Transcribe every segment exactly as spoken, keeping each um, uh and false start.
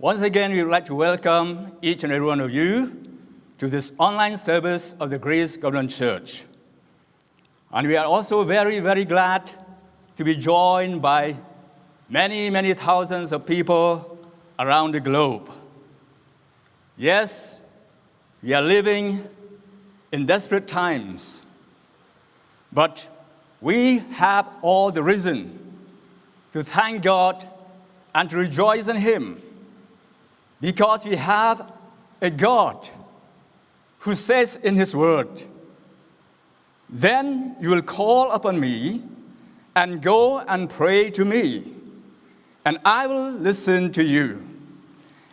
Once again, we would like to welcome each and every one of you to this online service of the Grace Covenant Church. And we are also very, very glad to be joined by many, many thousands of people around the globe. Yes, we are living in desperate times, but we have all the reason to thank God and to rejoice in Him, because we have a God who says in His Word, "Then you will call upon me and go and pray to me, and I will listen to you.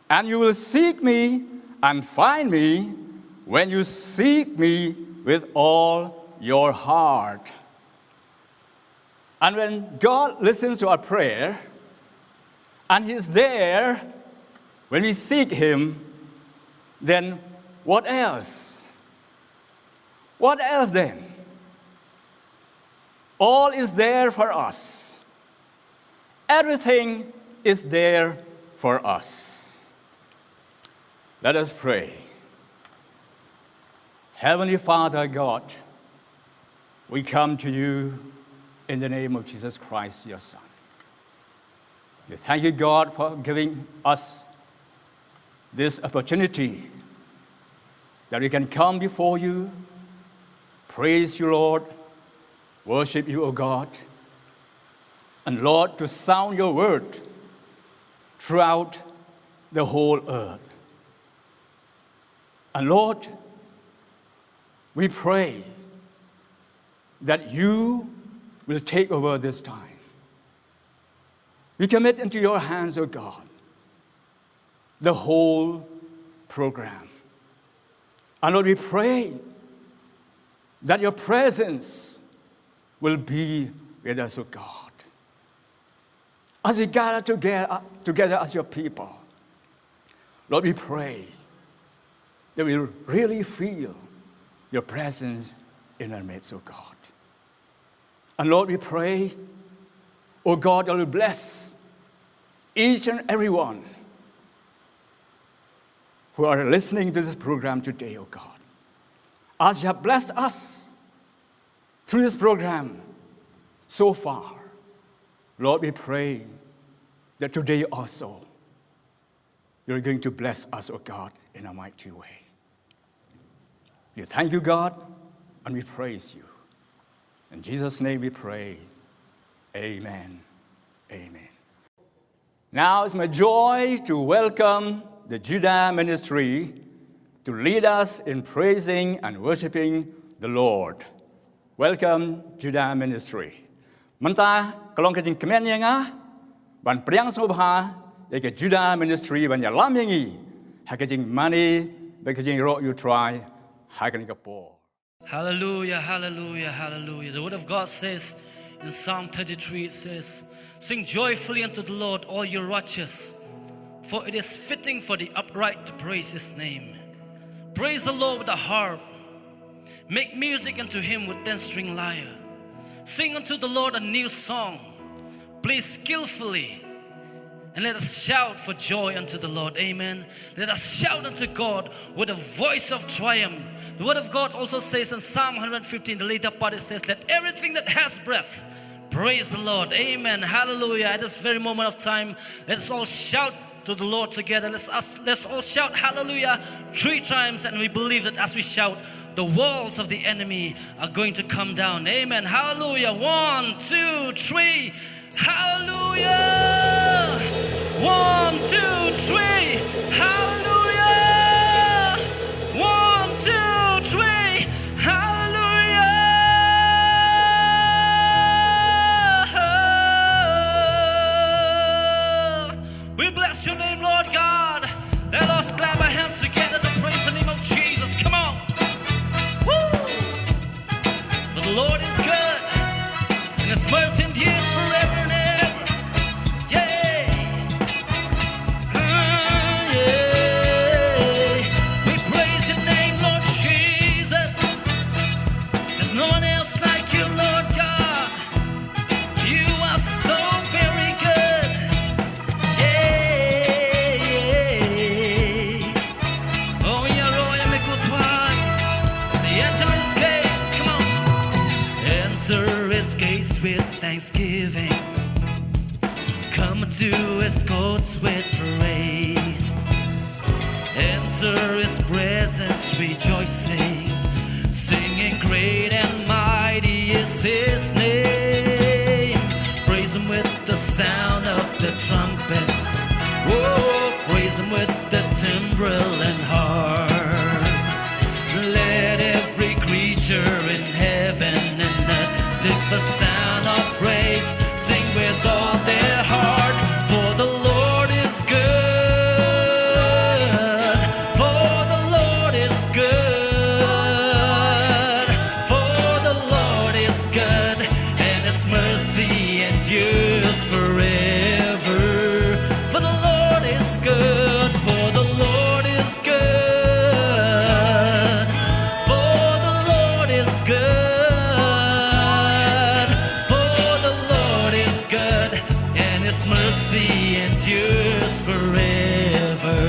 And you will seek me and find me when you seek me with all your heart." And when God listens to our prayer, and He's there when we seek Him, then what else? What else then? All is there for us. Everything is there for us. Let us pray. Heavenly Father God, we come to you in the name of Jesus Christ, your Son. We thank you, God, for giving us this opportunity that we can come before you, praise you, Lord, worship you, O God, and Lord, to sound your word throughout the whole earth. And Lord, we pray that you will take over this time. We commit into your hands, O God, the whole program. And Lord, we pray that your presence will be with us, O God. As we gather together, together as your people, Lord, we pray that we really feel your presence in our midst, O God. And Lord, we pray, O God, that you bless each and every one who are listening to this program today, O God. As you have blessed us through this program so far, Lord, we pray that today also you're going to bless us, O God, in a mighty way. We thank you, God, and we praise you. In Jesus' name we pray. Amen. Amen. Now it's my joy to welcome the Judah Ministry to lead us in praising and worshiping the Lord. Welcome, Judah Ministry. Mynta ka long ka jingkmen ïa nga ban pdiang sngewbha ïa ka Judah Ministry ban ïalam ïa ngi ha ka jingmane bad ka jingïaroh ïa U Trai ha kane ka por. Hallelujah, hallelujah, hallelujah. The word of God says in Psalm thirty-three, it says, "Sing joyfully unto the Lord, all you righteous, for it is fitting for the upright to praise his name." Praise the Lord with the harp. Make music unto him with ten-string lyre. Sing unto the Lord a new song. Play skillfully. And let us shout for joy unto the Lord. Amen. Let us shout unto God with a voice of triumph. The word of God also says in Psalm one hundred fifteen, the later part, it says, "Let everything that has breath praise the Lord." Amen. Hallelujah. At this very moment of time, let us all shout to the Lord together. Let's, us, let's all shout hallelujah three times, and we believe that as we shout, the walls of the enemy are going to come down. Amen. Hallelujah. One, two, three. Hallelujah. One, two, three. Hallelujah. One, two, three. Hallelujah. We bless your name, Lord God. Let us clap our hands together to praise the name of Jesus. Come on. Woo! For the Lord is good, and his mercy endures forever and ever. Yay! Ah, yay! We praise your name, Lord Jesus. There's no one else like you, Lord God. You are so very good. Yeah, yeah, Thanksgiving. Come to his courts with praise. Enter his presence rejoicing. Singing, "Great and mighty is his name." Praise him with the sound of the trumpet. Oh, praise him with the timbrel and harp. Let every creature in heaven and earth lift a sound of praise. Sing with all their heart, for the Lord is good. For the Lord is good. For the Lord is good, and his mercy endures forever. For the Lord is good, for the Lord is good. For the Lord is good. For the Lord is good, and his mercy endures forever.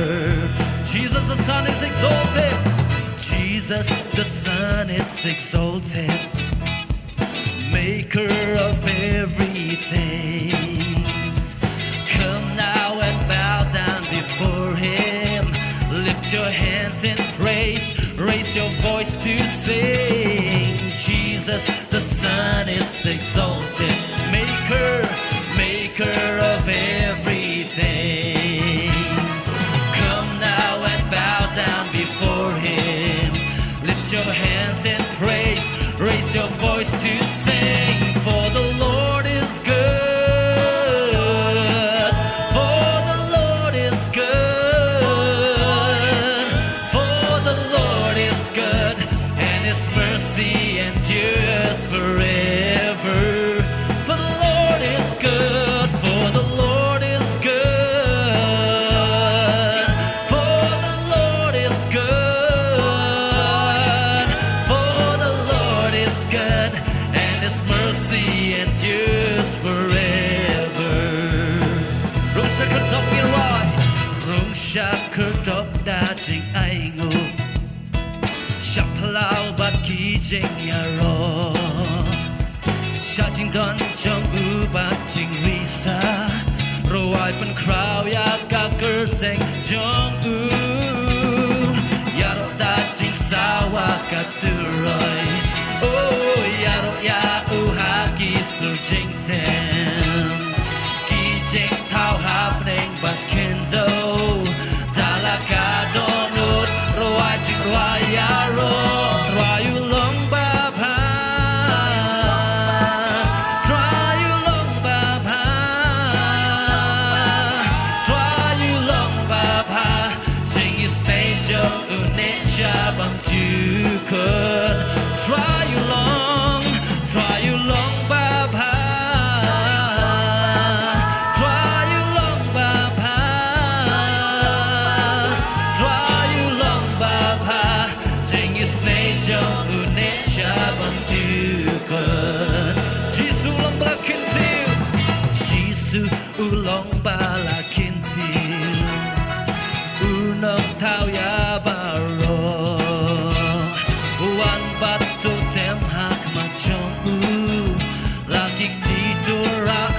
Jesus the Son is exalted. Jesus the Son is exalted. Maker of everything. Come now and bow down before him. Lift your hands in praise. Raise your voice to sing. Jesus the Son is exalted. Maker, maker of everything. Come now and bow down before him. Lift your hands in praise. Raise your voice to sing. For the Lord is good. For the Lord is good. For the Lord is good, and his mercy endures forever. For the Lord is good. For the Lord is good. For the Lord is good. For the Lord is good, and his mercy endures forever. Rung sha kyrdop ngin wai. Rung sha kyrdop da jingainguh. Sha phyllaw bad ki jingïaroh. Sha jingdon jong u bad jingrisa. Rwai pynkhraw ïa ka kyrteng jong u. Ïaroh da jingsawa ka turoi. Oh, ïaroh ïa u ha ki sur jingtem. Ki jingthaw hapdeng bad khyndew. Da la ka dohnud rwai jingrwai ïaroh. Trai u long babha. Trai u long babha. Trai u long babha. Jingisynei jong u neh sha bymjukut. Trai u long, Trai u long babha. Trai u long babha. Trai u long babha. Jingisynei jong u neh sha bymjukut. Jisu u long ba la kyntiew. Jisu u long ba la kyntiew. U nongthaw ïa baroh. Wan bad to tem ha khmat jong u. La ki kti to rah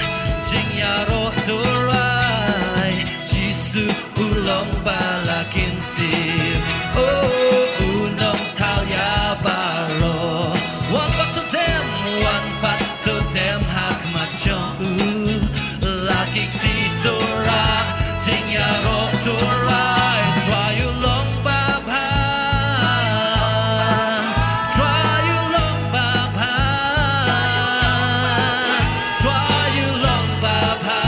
jingïaroh to rwai. Jisu u long ba la kyntiew. Oh, u nongthaw ïa baroh. Wan bad to tem, wan bad to tem ha khmat jong u. La ki kti to rah jingïaroh to rwai. Trai u long babha. Trai u long babha. Trai u long babha.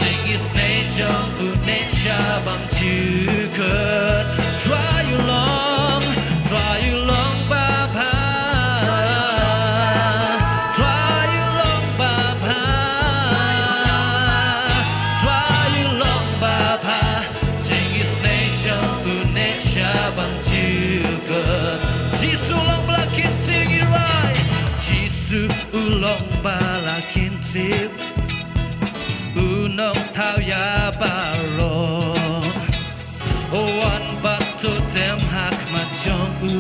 Jingisynei jong u neh sha bymjukut. Trai u long, Trai u long babha. Trai u long babha. Trai u long babha. Jingisynei jong u neh sha bymjukut. Jisu u long ba la kyntiew, ngi rwai. Jisu u long ba la kyntiew. U nongthaw ïa baroh. Wan bad to tem ha khmat jong u.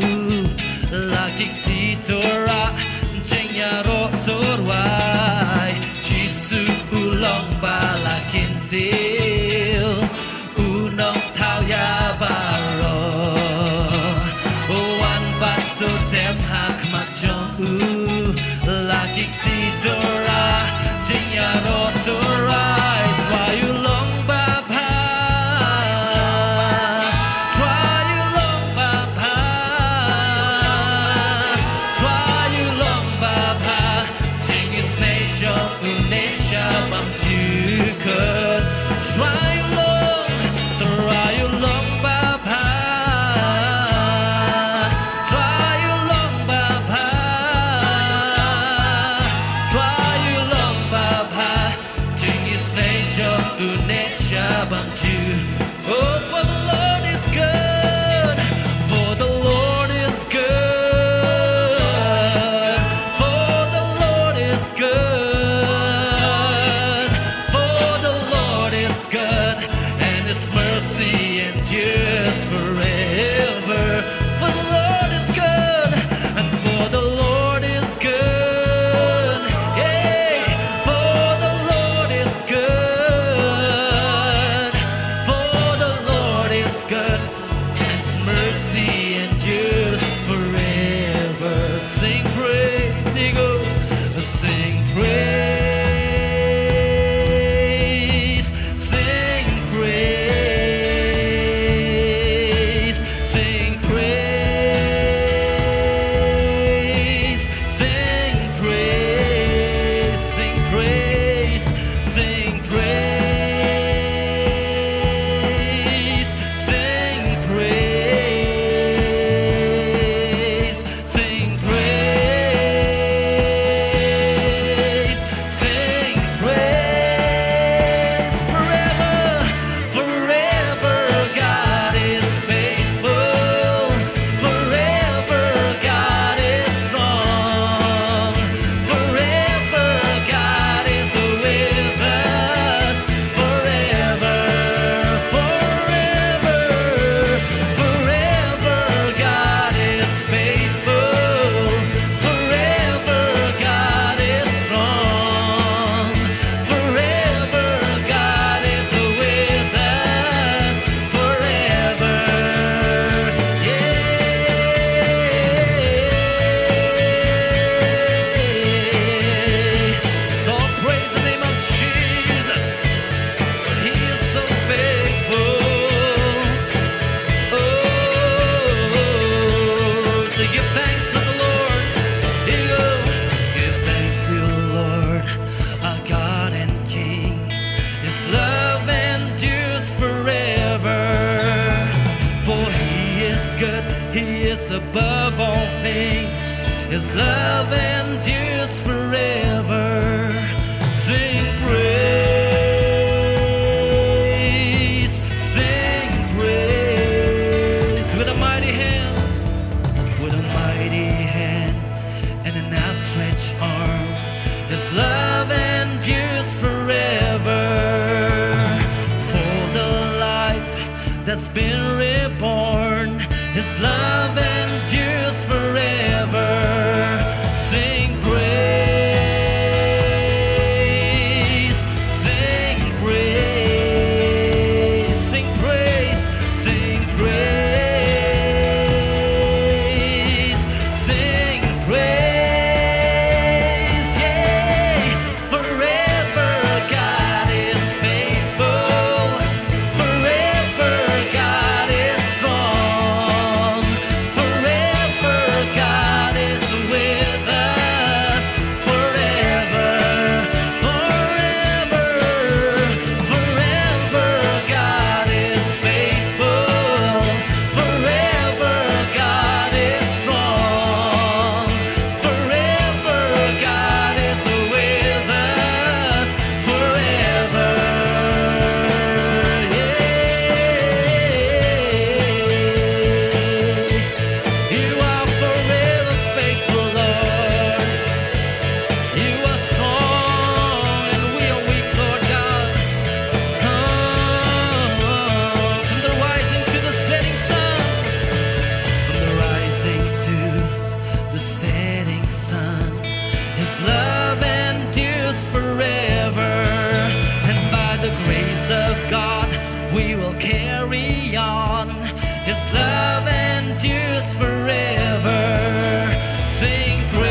La ki kti to rah jingïaroh to rwai. Oh, for the Lord is good, for the Lord is good, for the Lord is good, for the Lord is good, and his mercy endures forever. For the Lord is good, and for the Lord is good. Yay! For the Lord is good, for the Lord is good, and his mercy endures forever. Sing praise, sing, oh, sing praise, sing praise, sing praise, sing praise, sing praise, sing praise, sing praise, sing praise, sing praise forever. Forever God is faithful. Forever God is strong. Forever God is with us. Forever, forever, forever God is faithful. Forever God is strong. Forever God is with us. Forever. Yeah. So praise the name of Jesus. He is so faithful. Oh, so give thanks to the Lord. Here you go. Give thanks to the Lord, our God and King. His love endures forever. For he is good, he is above all things. His love endures forever. Sing praise, sing praise with a mighty hand, with a mighty hand and an outstretched arm. His love endures forever. For the life that's been reborn, his love endures forever. Sing praise, sing praise, sing praise, sing praise, sing praise, yeah. Forever God is faithful. Forever God is strong. Forever God is with us. Forever, forever, forever God is faithful. Forever God is strong. Forever God is with us. Forever. Yeah. You are forever faithful, Lord. You are strong and we are weak, Lord God. Oh, from the rising to the setting sun, from the rising to the setting sun, his love endures forever. And by the grace of God, we will carry on. His love endures forever. Sing praise,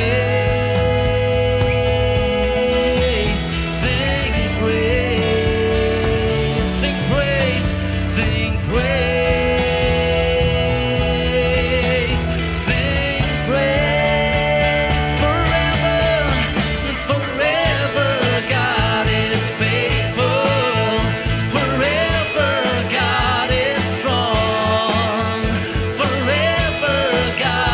sing praise, sing praise, sing praise, sing praise forever. Forever God is faithful. Forever God is strong. Forever God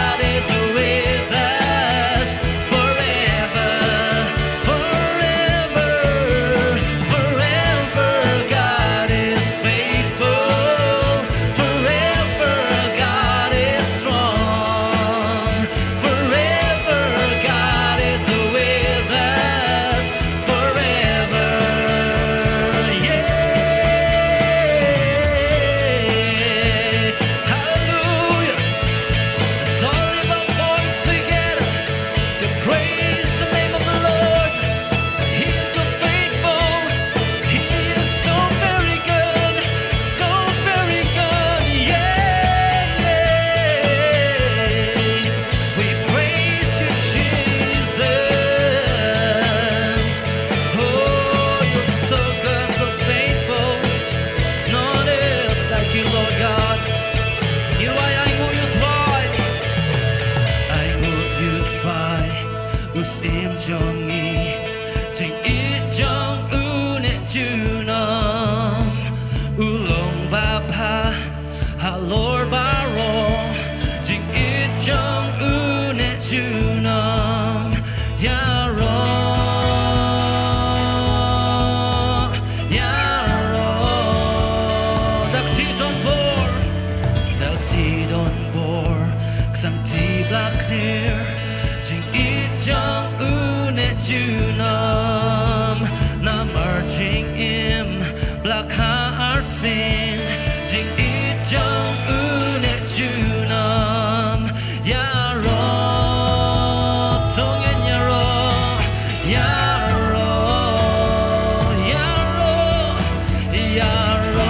Bapha halor baroh, jingïeit jong une junom. Ïaroh, ïaroh. Da kti don bor, da kti don bor, ka sangti Blaknir. Jingïeit jong une junom, namar jingim Blakha Arsien, jingïeit jong une junom. Ïaroh, to ngin ïaroh, ïaroh, ïaroh, ïaroh.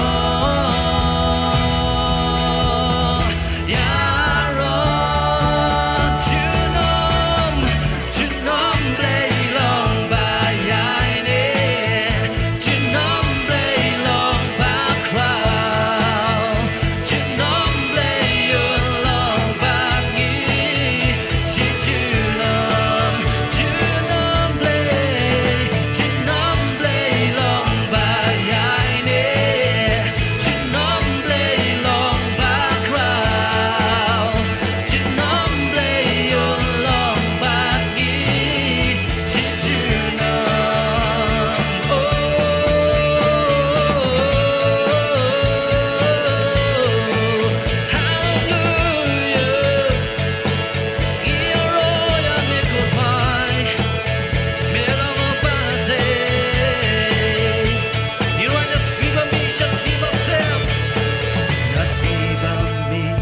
Ïaroh, junom, junom Blei long ba ïaineh, junom Blei long ba khraw, junom Blei un long ba ngi, shi junom, junom Blei, junom Blei long ba ïaineh. Junom Blei long ba khraw, junom Blei un long ba ngi, shi junom. Oh, hallelujah. Ïaroh ïa me ko Trai, me long ba dei. Ïaroh, ïa sngewbha mih sha sngewbha sem. Ïa sngewbha mih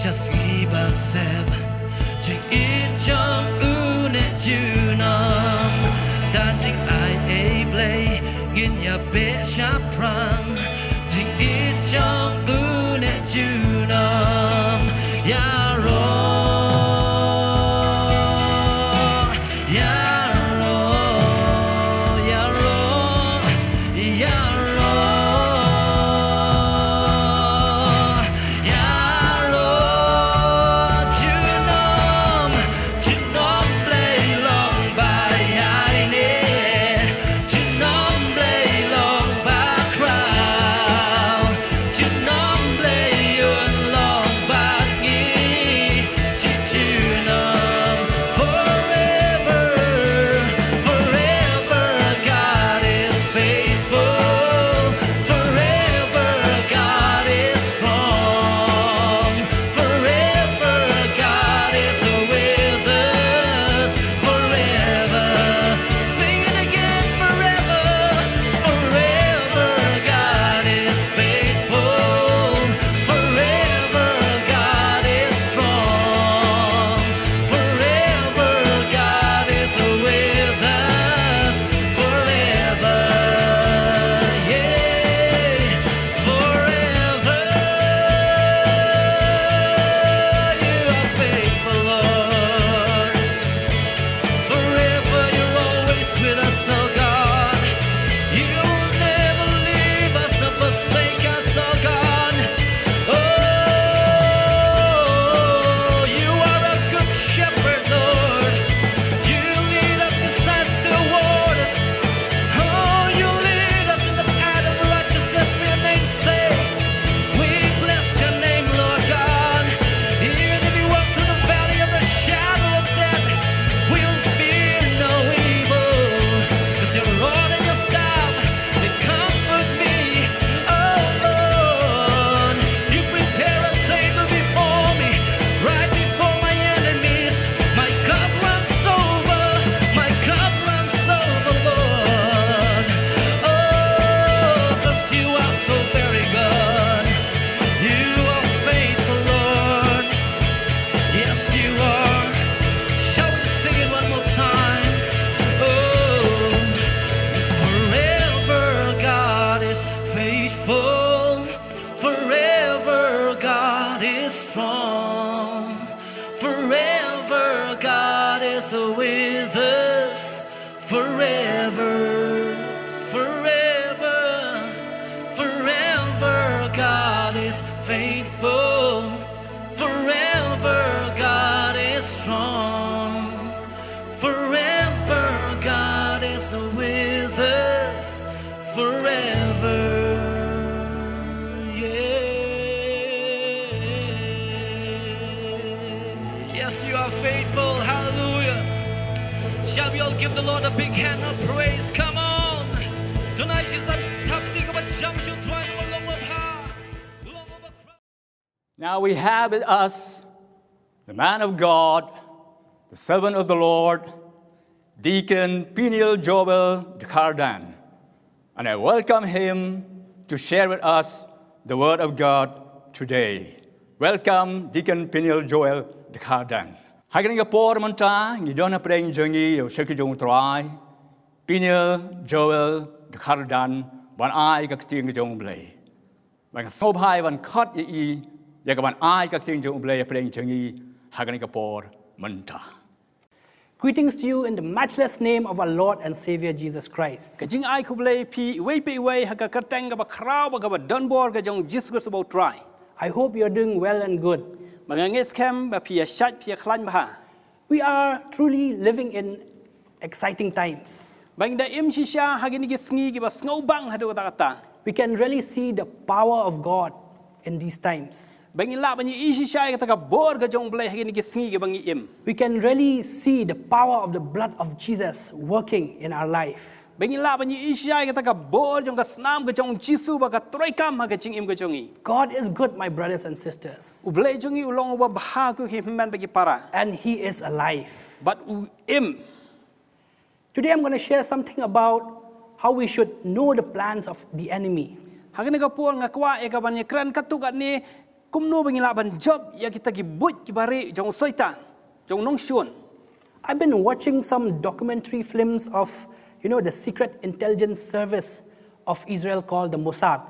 sha sngewbha sem. Jingïeit jong une junom. Da jingai ei Blei ngin ïa beh shaphrang. Jingïeit jong une junom. Ïaroh, ïaroh, ïaroh, ïaroh, ïaroh. Junom, junom Blei long ba ïaineh. Junom Blei long ba khraw, junom Blei un long ba ngi, shi junom. Forever, forever God is faithful. Forever God is strong. Forever God is with us. Forever. Sing it again. Forever. Forever God is faithful. Forever God is strong. Forever God is with us. Forever. Yeah. Forever, you are faithful, Lord. Forever, you're always with us, oh God. You will never leave us nor forsake us, oh God. Oh, you are a good shepherd, Lord. You lead us beside still waters. Oh, you lead us in the path of righteousness for your name's sake. We bless your name, Lord God. Even if we walk through the valley of the shadow of death, we'll fear no evil. 'Cause your rod and your staff, they comfort me. Oh, Lord, you prepare a table before me, right before my enemies. My cup runs over, my cup runs over, Lord. Oh, 'cause you are so very good. You are faithful, Lord. Yes, you are. Shall we sing it one more time? Oh, forever God is faithful. Forever God is strong. Forever God is with us. Forever, forever, forever God is faithful. Forever God is strong. Forever God is with us. Forever. Faithful, hallelujah. Shall we all give the Lord a big hand of praise? Come on. Tonight is the thapti ka ban jam shu Trai na long ba pha. Long ba pha. Now we have with us the man of God, the servant of the Lord, Deacon Peniel Joel Dkhar Dang. And I welcome him to share with us the word of God today. Welcome, Deacon Peniel Joel Dkhar Dang. Ha kane ka por mynta, ngi don hapdeng jong ngi ïa u shakri jong u Trai, Peniel Joel Dkhar Dang, ban ai ka ktien jong u Blei. Ban sngewbha ban khot ïa i, ïa ka ban ai ka ktien jong u Blei hapdeng jong ngi, ha kane ka por mynta. Greetings to you in the matchless name of our Lord and Savior Jesus Christ. Ka jingai khublei phi iwei pa iwei ha ka kyrteng kaba khraw bad kaba donbor ka jong Jisu Khrist uba u Trai. I hope you're doing well and good. Bad nga ngeit skhem ba phi ïa shait phi ïa khlaiñ bha. We are truly living in exciting times. Ba ngi da im shisha ha kine ki sngi kiba sngewbang haduh katta katta. We can really see the power of God in these times. Ba ngi lah ban ïohi shisha ïa kata ka bor ka jong u Blei ha kine ki sngi kiba ngi im. We can really see the power of the blood of Jesus working in our life. Ba ngi lah ban ïohi shisha ïa kata ka bor jong ka snam ka jong Jisu ba ka trei kam ha ka jingim ka jong ngi. God is good, my brothers and sisters. U Blei jong ngi u long uba bha, ko ki hynmen bad ki para. And he is alive. Bad u im. Today I'm going to share something about how we should know the plans of the enemy. Ha kane ka por nga kwah ïa ka ban ïakren katto katne kumno ba ngi lah ban jop ïa kita ki buit kiba rieh jong u Soitan, jong u nongshun. I've been watching some documentary films of, you know, the Secret Intelligence Service of Israel called the Mossad.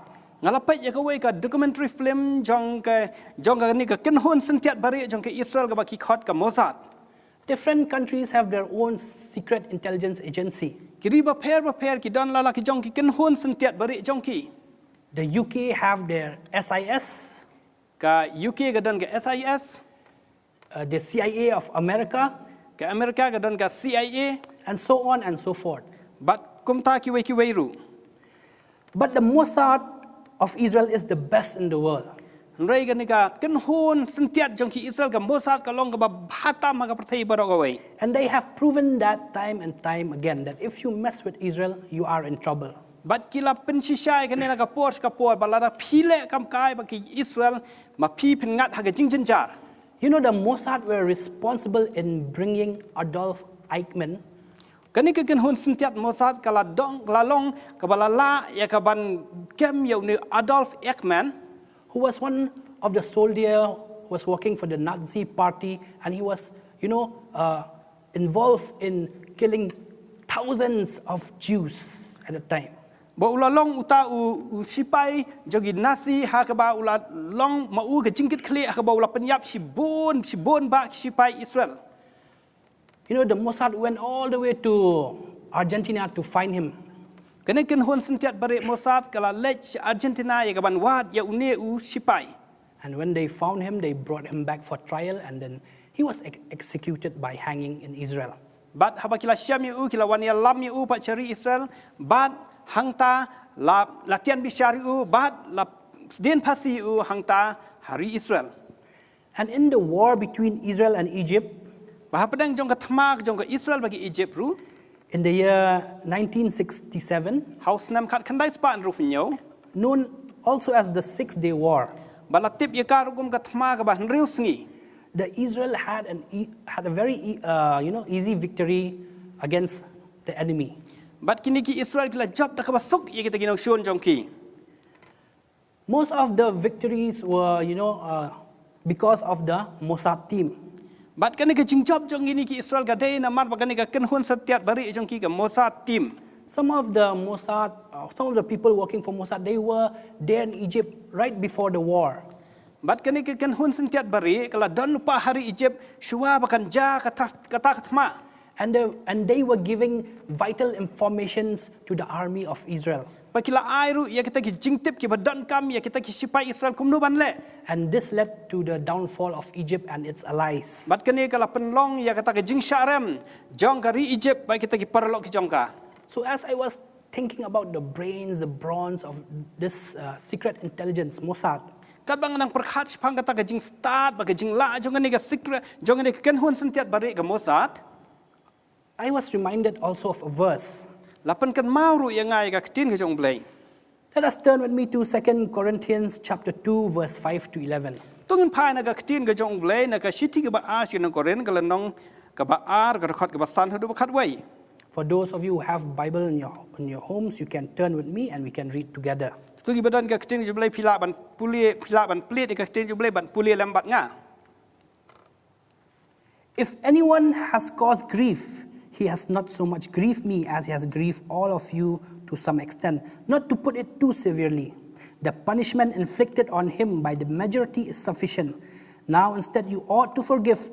Nga la peit ïa kawei ka documentary film jong ka, jong kane ka kynhun syntiat ba rieh jong ka Israel kaba ki khot ka Mossad. Different countries have their own secret intelligence agency. Ki ri bapher bapher ki don la la ki jong ki kynhun syntiat ba rieh jong ki. The U K have their S I S. Ka U K ka don ka S I S. Uh, the C I A of America. Ka America ka don ka C I A. And so on and so forth. Bad kumta kiwei kiwei ruh. But the Mossad of Israel is the best in the world. Hynrei kane ka kynhun syntiat jong ki Israel, ka Mossad, ka long kaba bha tam ha ka pyrthei baroh kawei. And they have proven that time and time again, that if you mess with Israel, you are in trouble. Bad ki la pynshisha ïa kane na ka por sha ka por ba lada phi leh kam kai bad ki Israel, ma phi pynngat ha ka jingjynjar. You know, the Mossad were responsible in bringing Adolf Eichmann. Kane ka kynhun syntiat Mossad ka la dong, la long kaba la lah ïa ka ban kem ïa une u Adolf Eichmann, who was one of the soldier who was working for the Nazi party, and he was, you know, uh, involved in killing thousands of Jews at the time. Ba u la long uta u, u sipai jong ki Nazi ha kaba u la long ma u ka jingkitkhlieh ha kaba u la pynïap shibun, shibun bah ki sipai Israel. You know, the Mossad went all the way to Argentina to find him. Kane ka kynhun syntiat ba rieh Mossad ka la leit sha Argentina ïa ka ban wad ïa une u sipai. And when they found him, they brought him back for trial, and then he was ex-, executed by hanging in Israel. Bad haba ki la shem ïa u, ki la wan ïalam ïa u pat sha ri Israel, bad hangta la, la tian bishar ïa u, bad la sdien phasi ïa u hangta ha ri Israel. And in the war between Israel and Egypt, ba hapdeng jong ka thma jong ka Israel bad ka Egypt ruh, in the year nineteen sixty-seven, ha u snem khatkhyndai spah hynriewphew hynñiew, known also as the Six Day War, ba la tip ïa ka ruh kum ka thma kaba hynriew sngi, the Israel had an e-, had a very e-, uh, you know, easy victory against the enemy. Bad kine ki Israel ki la jop da kaba suk ïa kita ki nongshun jong ki. Most of the victories were, you know, uh, because of the Mossad team. Bad kane ka jingjop jong kine ki Israel ka dei namar ba kane ka kynhun syntiat ba rieh jong ki, ka Mossad team. Some of the Mossad, uh, some of the people working for Mossad, they were there in Egypt right before the war. Bad kane ka kynhun syntiat ba rieh ka la don lypa ha ri Egypt shuwa ba kan jia kata, kata ka thma. And they, and they were giving vital informations to the army of Israel. Bad ki la ai ruh ïa kita ki jingtip kiba donkam ïa kita ki sipai Israel kumno ban leh. And this led to the downfall of Egypt and its allies. Bad kane ka la pynlong ïa kata ka jingshah rem jong ka ri Egypt bad kita ki paralok ki jong ka. So as I was thinking about the brains, the brawns of this, uh, secret intelligence, Mossad, Katba nga nang pyrkhat shaphang kata ka jingstad bad ka jinglah jong kane ka secret, jong kane ka kynhun syntiat barieh ka Mossad, I was reminded also of a verse. La pynkynmaw ruh ïa nga ïa ka ktien ka jong U Blei. Let us turn with me to Second Corinthians chapter two, verse five to eleven. To ngin phai na ka ktien ka jong U Blei na ka shithi kaba ar sha ki nong Korinth, ka lynnong kaba ar, ka dkhot kaba san haduh ba khatwei. For those of you who have Bible in your, in your homes, you can turn with me and we can read together. To kiba don ka ktien ka jong U Blei, phi lah ban pule, phi lah ban plie ïa ka ktien ka jong U Blei, ban pule lem bad nga. If anyone has caused grief, he has not so much grieved me as he has grieved all of you to some extent, not to put it too severely. The punishment inflicted on him by the majority is sufficient. Now instead you ought to forgive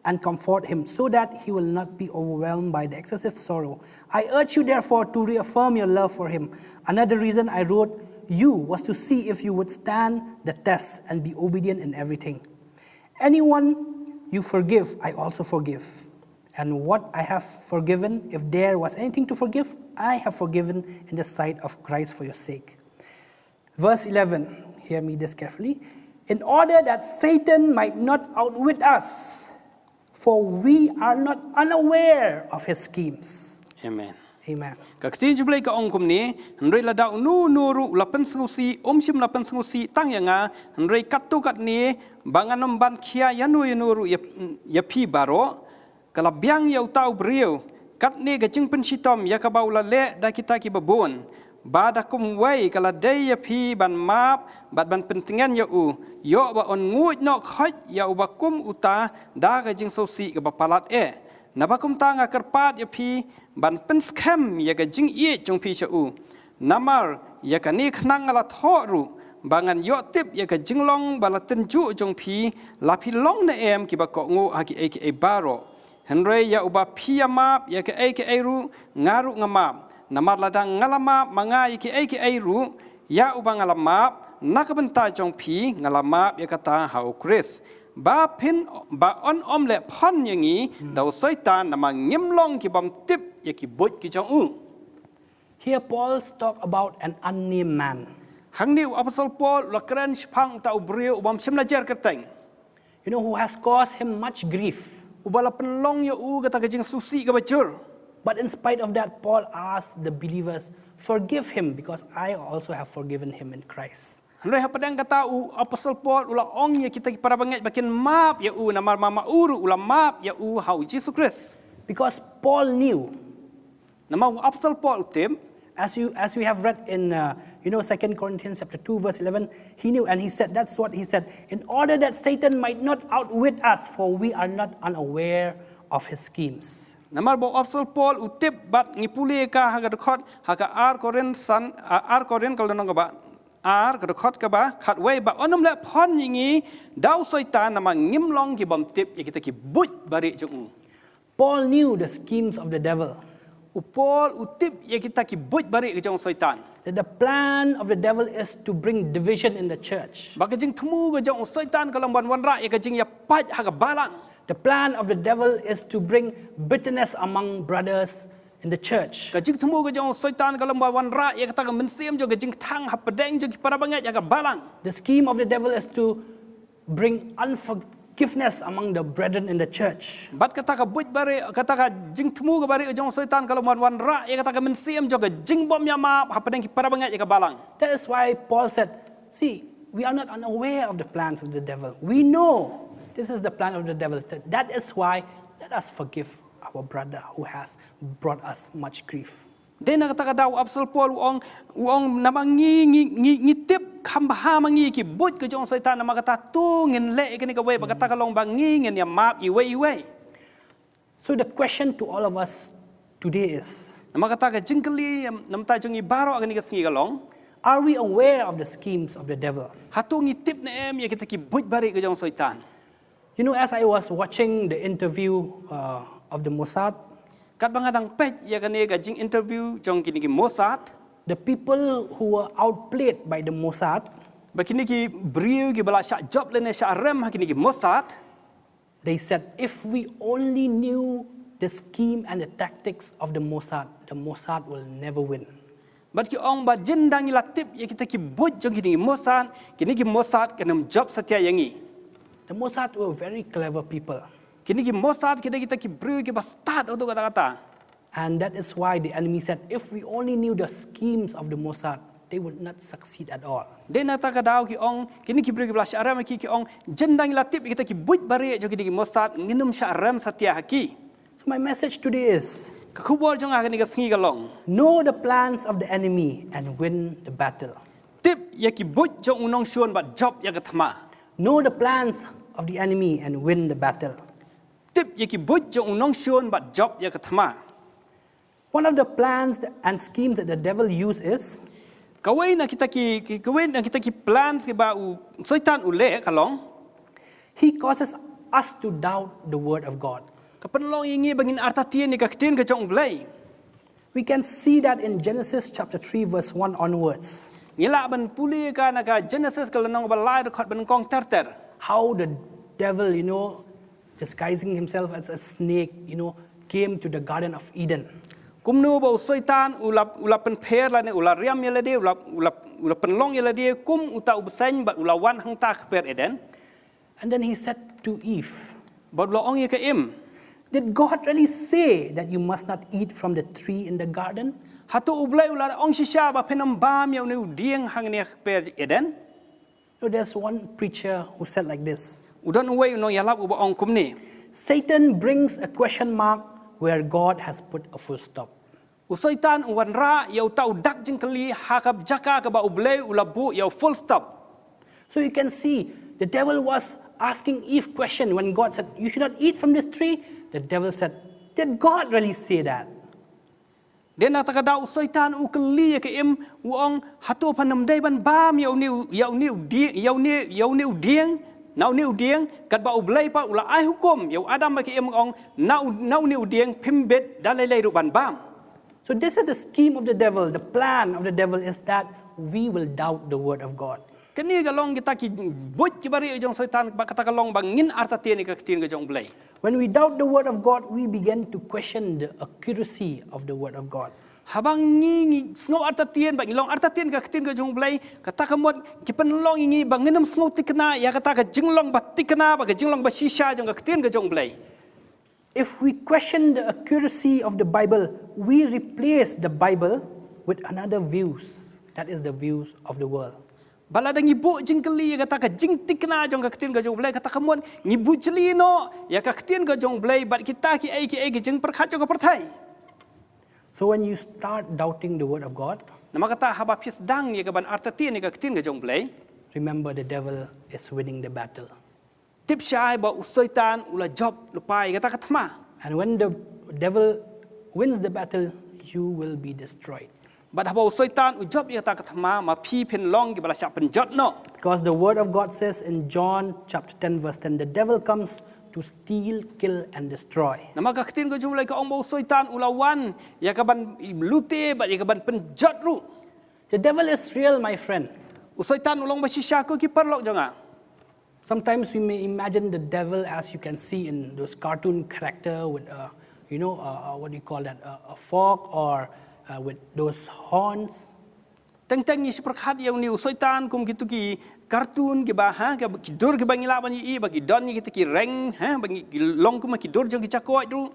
and comfort him so that he will not be overwhelmed by the excessive sorrow. I urge you therefore to reaffirm your love for him. Another reason I wrote you was to see if you would stand the test and be obedient in everything. Anyone you forgive, I also forgive. And what I have forgiven, if there was anything to forgive, I have forgiven in the sight of Christ for your sake. Verse eleven, hear me this carefully. In order that Satan might not outwit us, for we are not unaware of his schemes. Amen. Amen. Ka ktien jong U Blei ka ong kumne, hynrei lada uno uno ruh u la pynsngewsih, um shym la pynsngewsih tang ïa nga, hynrei katto katne, ba ngan ym ban khia ïano ïano ruh ïa, ïa phi baroh, ka la biang ïa uta u briew, katne ka jingpynshitom ïa kaba u la leh da kita kiba bun, ba da kumwei ka la dei ïa phi ban map, bad ban pyntngen ïa u, ïoh ba un nguid noh khoit ïa uba kum uta, da ka jingsngewsih kaba palat eh. Naba kumta nga kyrpad ïa phi, ban pynskhem ïa ka jingïeit jong phi sha u. Namar, ïa kane khnang nga la thoh ruh, ba ngan ïoh tip ïa ka jinglong ba la tynjuh jong phi, la phi long ne em kiba kohnguh ha kiei kiei baroh. Hynrei ïa uba phi ïa map ïa kaei kaei ruh, nga ruh nga map. Namar lada nga la map ma nga ïa kiei kiei ruh, ïa uba nga la map, na ka bynta jong phi, nga la map ïa kata ha u Khrist. Ba phin, ba un ym leh phon ïa ngi, da u Soitan namar ngim long ki bym tip ïa ki buit ki jong u. Here Paul's talk about an unnamed man. Hangne u Apostol Paul u la kren shaphang uta u briew u bym shym la jer kyrteng. You know, who has caused him much grief. Uba la pynlong ïa u kata ka jingsngewsih kaba jur. But in spite of that, Paul asked the believers, forgive him because I also have forgiven him in Christ. Hynrei hapdeng kata u Apostol Paul u la ong ïa kita ki para bangeit ba kin map ïa u namar ma ma u ruh u la map ïa u ha u Jisu Khrist. Because Paul knew. Namar u Apostol Paul u tip. As you, as we have read in, uh, you know, Second Corinthians chapter two, verse eleven, he knew and he said, that's what he said, in order that Satan might not outwit us, for we are not unaware of his schemes. Namar ba u Apostol Paul u tip bad ngi pule ka ha ka dkhot, ha ka ar Korinth san, ar Korinth ka lynnong kaba ar, ka dkhot kaba khatwei, ba un ym leh phon ïa ngi da u Soitan namar ngim long ki bym tip ïa kita ki buit barieh jong u. Paul knew the schemes of the devil. U Paul u tip ïa kita ki buit barieh ka jong u Soitan. That the plan of the devil is to bring division in the church. Ba ka jingthmu ka jong u Soitan ka long ban wanrah ïa ka jingïapait ha ka balang. The plan of the devil is to bring bitterness among brothers in the church. Ka jingthmu ka jong u Soitan ka long ban wanrah ïa kata ka mynsiem jong ka jingthang hapdeng jong ki para bangeit ha ka balang. The scheme of the devil is to bring unforgiveness among the brethren in the church. Bad kata ka buit barieh, kata ka jingthmu ka barieh jong u Soitan ka long ban wanrah ïa kata ka mynsiem jong ka jingbym ïamap hapdeng ki para bangeit ha ka balang. That is why Paul said, see, we are not unaware of the plans of the devil. We know this is the plan of the devil. That is why let us forgive our brother who has brought us much grief. Dei na kata ka daw u Apostol Paul u ong, u ong namar ngi, ngi, ngi, ngi tip kham bha ma ngi ki buit ka jong u Soitan, namar kata to ngin leh ïa kane kawei ba kata ka long ba ngi ngin ïamap iwei iwei. So the question to all of us today is, namar kata ka jingkylli na bynta jong ngi baroh kane ka sngi ka long, are we aware of the schemes of the devil? Hato ngi tip ne em ïa kita ki buit barieh ka jong u Soitan? You know, as I was watching the interview uh, of the Mossad, katba nga dang peit ïa kane ka jing interview jong kine ki Mossad, the people who were outplayed by the Mossad, ba kine ki briew kiba la shah jop lane shah rem ha kine ki Mossad, they said, if we only knew the scheme and the tactics of the Mossad, the Mossad will never win. Bad ki ong ba jin dang ngi la tip ïa kita ki buit jong kine ki Mossad, kine ki Mossad kan ym jop satia ïa ngi. The Mossad were very clever people. Kine ki Mossad ki dei kita ki briew kiba stad haduh katta katta. And that is why the enemy said, if we only knew the schemes of the Mossad, they would not succeed at all. Dei na kata ka daw ki ong, kine ki briew kiba la shah rem ha ki ki ong, jin dang ngi la tip ïa kita ki buit barieh jong kine ki Mossad, ngin ym shah rem satia ha ki. So my message today is Ka khubor jong nga ha kane ka sngi ka long, know the plans of the enemy and win the battle. Tip ïa ki buit jong u nongshun bad jop ïa ka thma. Know the plans of the enemy and win the battle. Tip ïa ki buit jong u nongshun bad jop ïa ka thma. One of the plans and schemes that the devil uses is Kawei na kita ki, ki kawei na kita ki plans kiba u Soitan u leh ka long, he causes us to doubt the word of God. Ka pynlong ïa ngi ba ngin artatien ïa ka ktien ka jong u Blei. We can see that in Genesis chapter three, verse one onwards. Ngi lah ban pule ka na ka Genesis ka lynnong ba lai, dkhot ba nyngkong ter ter. How the devil, you know, disguising himself as a snake, you know, came to the Garden of Eden. Kumno ba u Soitan u la, u la pynpher lane u la riam ïa lade, u la, u la, u la pynlong ïa lade kum uta u bseiñ bad u la wan hangta ha kper Eden. And then he said to Eve, Bad u la ong ïa ka Im, did God really say that you must not eat from the tree in the garden? Hato u Blei u la ong shisha ba phin ym bam ïa une u dieng hangne ha kper Eden? No, there's one preacher who said like this. U don uwei u nongïalap uba ong kumne. Satan brings a question mark where God has put a full stop. U Soitan u wanrah ïa uta u dak jingkylli ha ka jaka kaba u Blei u la buh ïa u full stop. So you can see the devil was asking Eve question when God said, you should not eat from this tree. The devil said, did God really say that? Dei na kata ka daw u Soitan u kylli ïa ka Im, u ong, hato phan ym dei ban bam ïa une u, ïa une u dieng, ïa une, ïa une u dieng, na une u dieng, katba u Blei pat u la ai hukum ïa u Adam bad ka Im, ong, na u, na une u dieng phim bit da lei lei ruh ban bam. So this is the scheme of the devil. The plan of the devil is that we will doubt the word of God. Kane ka long kita ki buit kiba rieh jong Soitan, ba kata ka long ba ngin artatien ïa ka ktien ka jong u Blei. When we doubt the word of God, we begin to question the accuracy of the word of God. Haba ngi, ngi sngew artatien, ba ngi long artatien ka ktien ka jong u Blei, kata ka mut ki pynlong ïa ngi ba ngin ym sngew thikna ïa kata ka jinglong ba thikna, ba ka jinglong ba shisha jong ka ktien ka jong u Blei. If we question the accuracy of the Bible, we replace the Bible with another views. That is the views of the world. Ba lada ngi buh jingkylli ïa kata ka jingthikna jong ka ktien ka jong u Blei, kata ka mut ngi bujli noh ïa ka ktien ka jong u Blei bad kita kiei kiei ki jingpyrkhat jong ka pyrthei. So when you start doubting the word of God, Namar kata haba phi sdang ïa ka ban artatien ïa ka ktien ka jong u Blei, remember the devil is winning the battle. Tip shai ba u Soitan u la jop lypa ïa kata ka thma. And when the devil wins the battle, you will be destroyed. Bad haba u Soitan u jop ïa kata ka thma, ma phi phin long kiba la shah pynjot noh. Because the word of God says in John chapter ten, verse ten, the devil comes to steal, kill, and destroy. Namar ka ktien ka jong u Blei ka ong ba u Soitan u la wan ïa ka ban lute bad ïa ka ban pynjot ruh. The devil is real, my friend. U Soitan u long ba shisha ko ki paralok jong nga. Sometimes we may imagine the devil as you can see in those cartoon character with a, you know, a, a, what do you call that, a, a fork or uh, with those horns. Teng teng ngi shu pyrkhat ïa une u Soitan kum kitu ki cartoon kiba, ha, ki dur kiba ngi lah ban ïohi, ba ki don ïa kita ki reng, ha, ba ngi long kum ki dur jong ki jakoit ruh.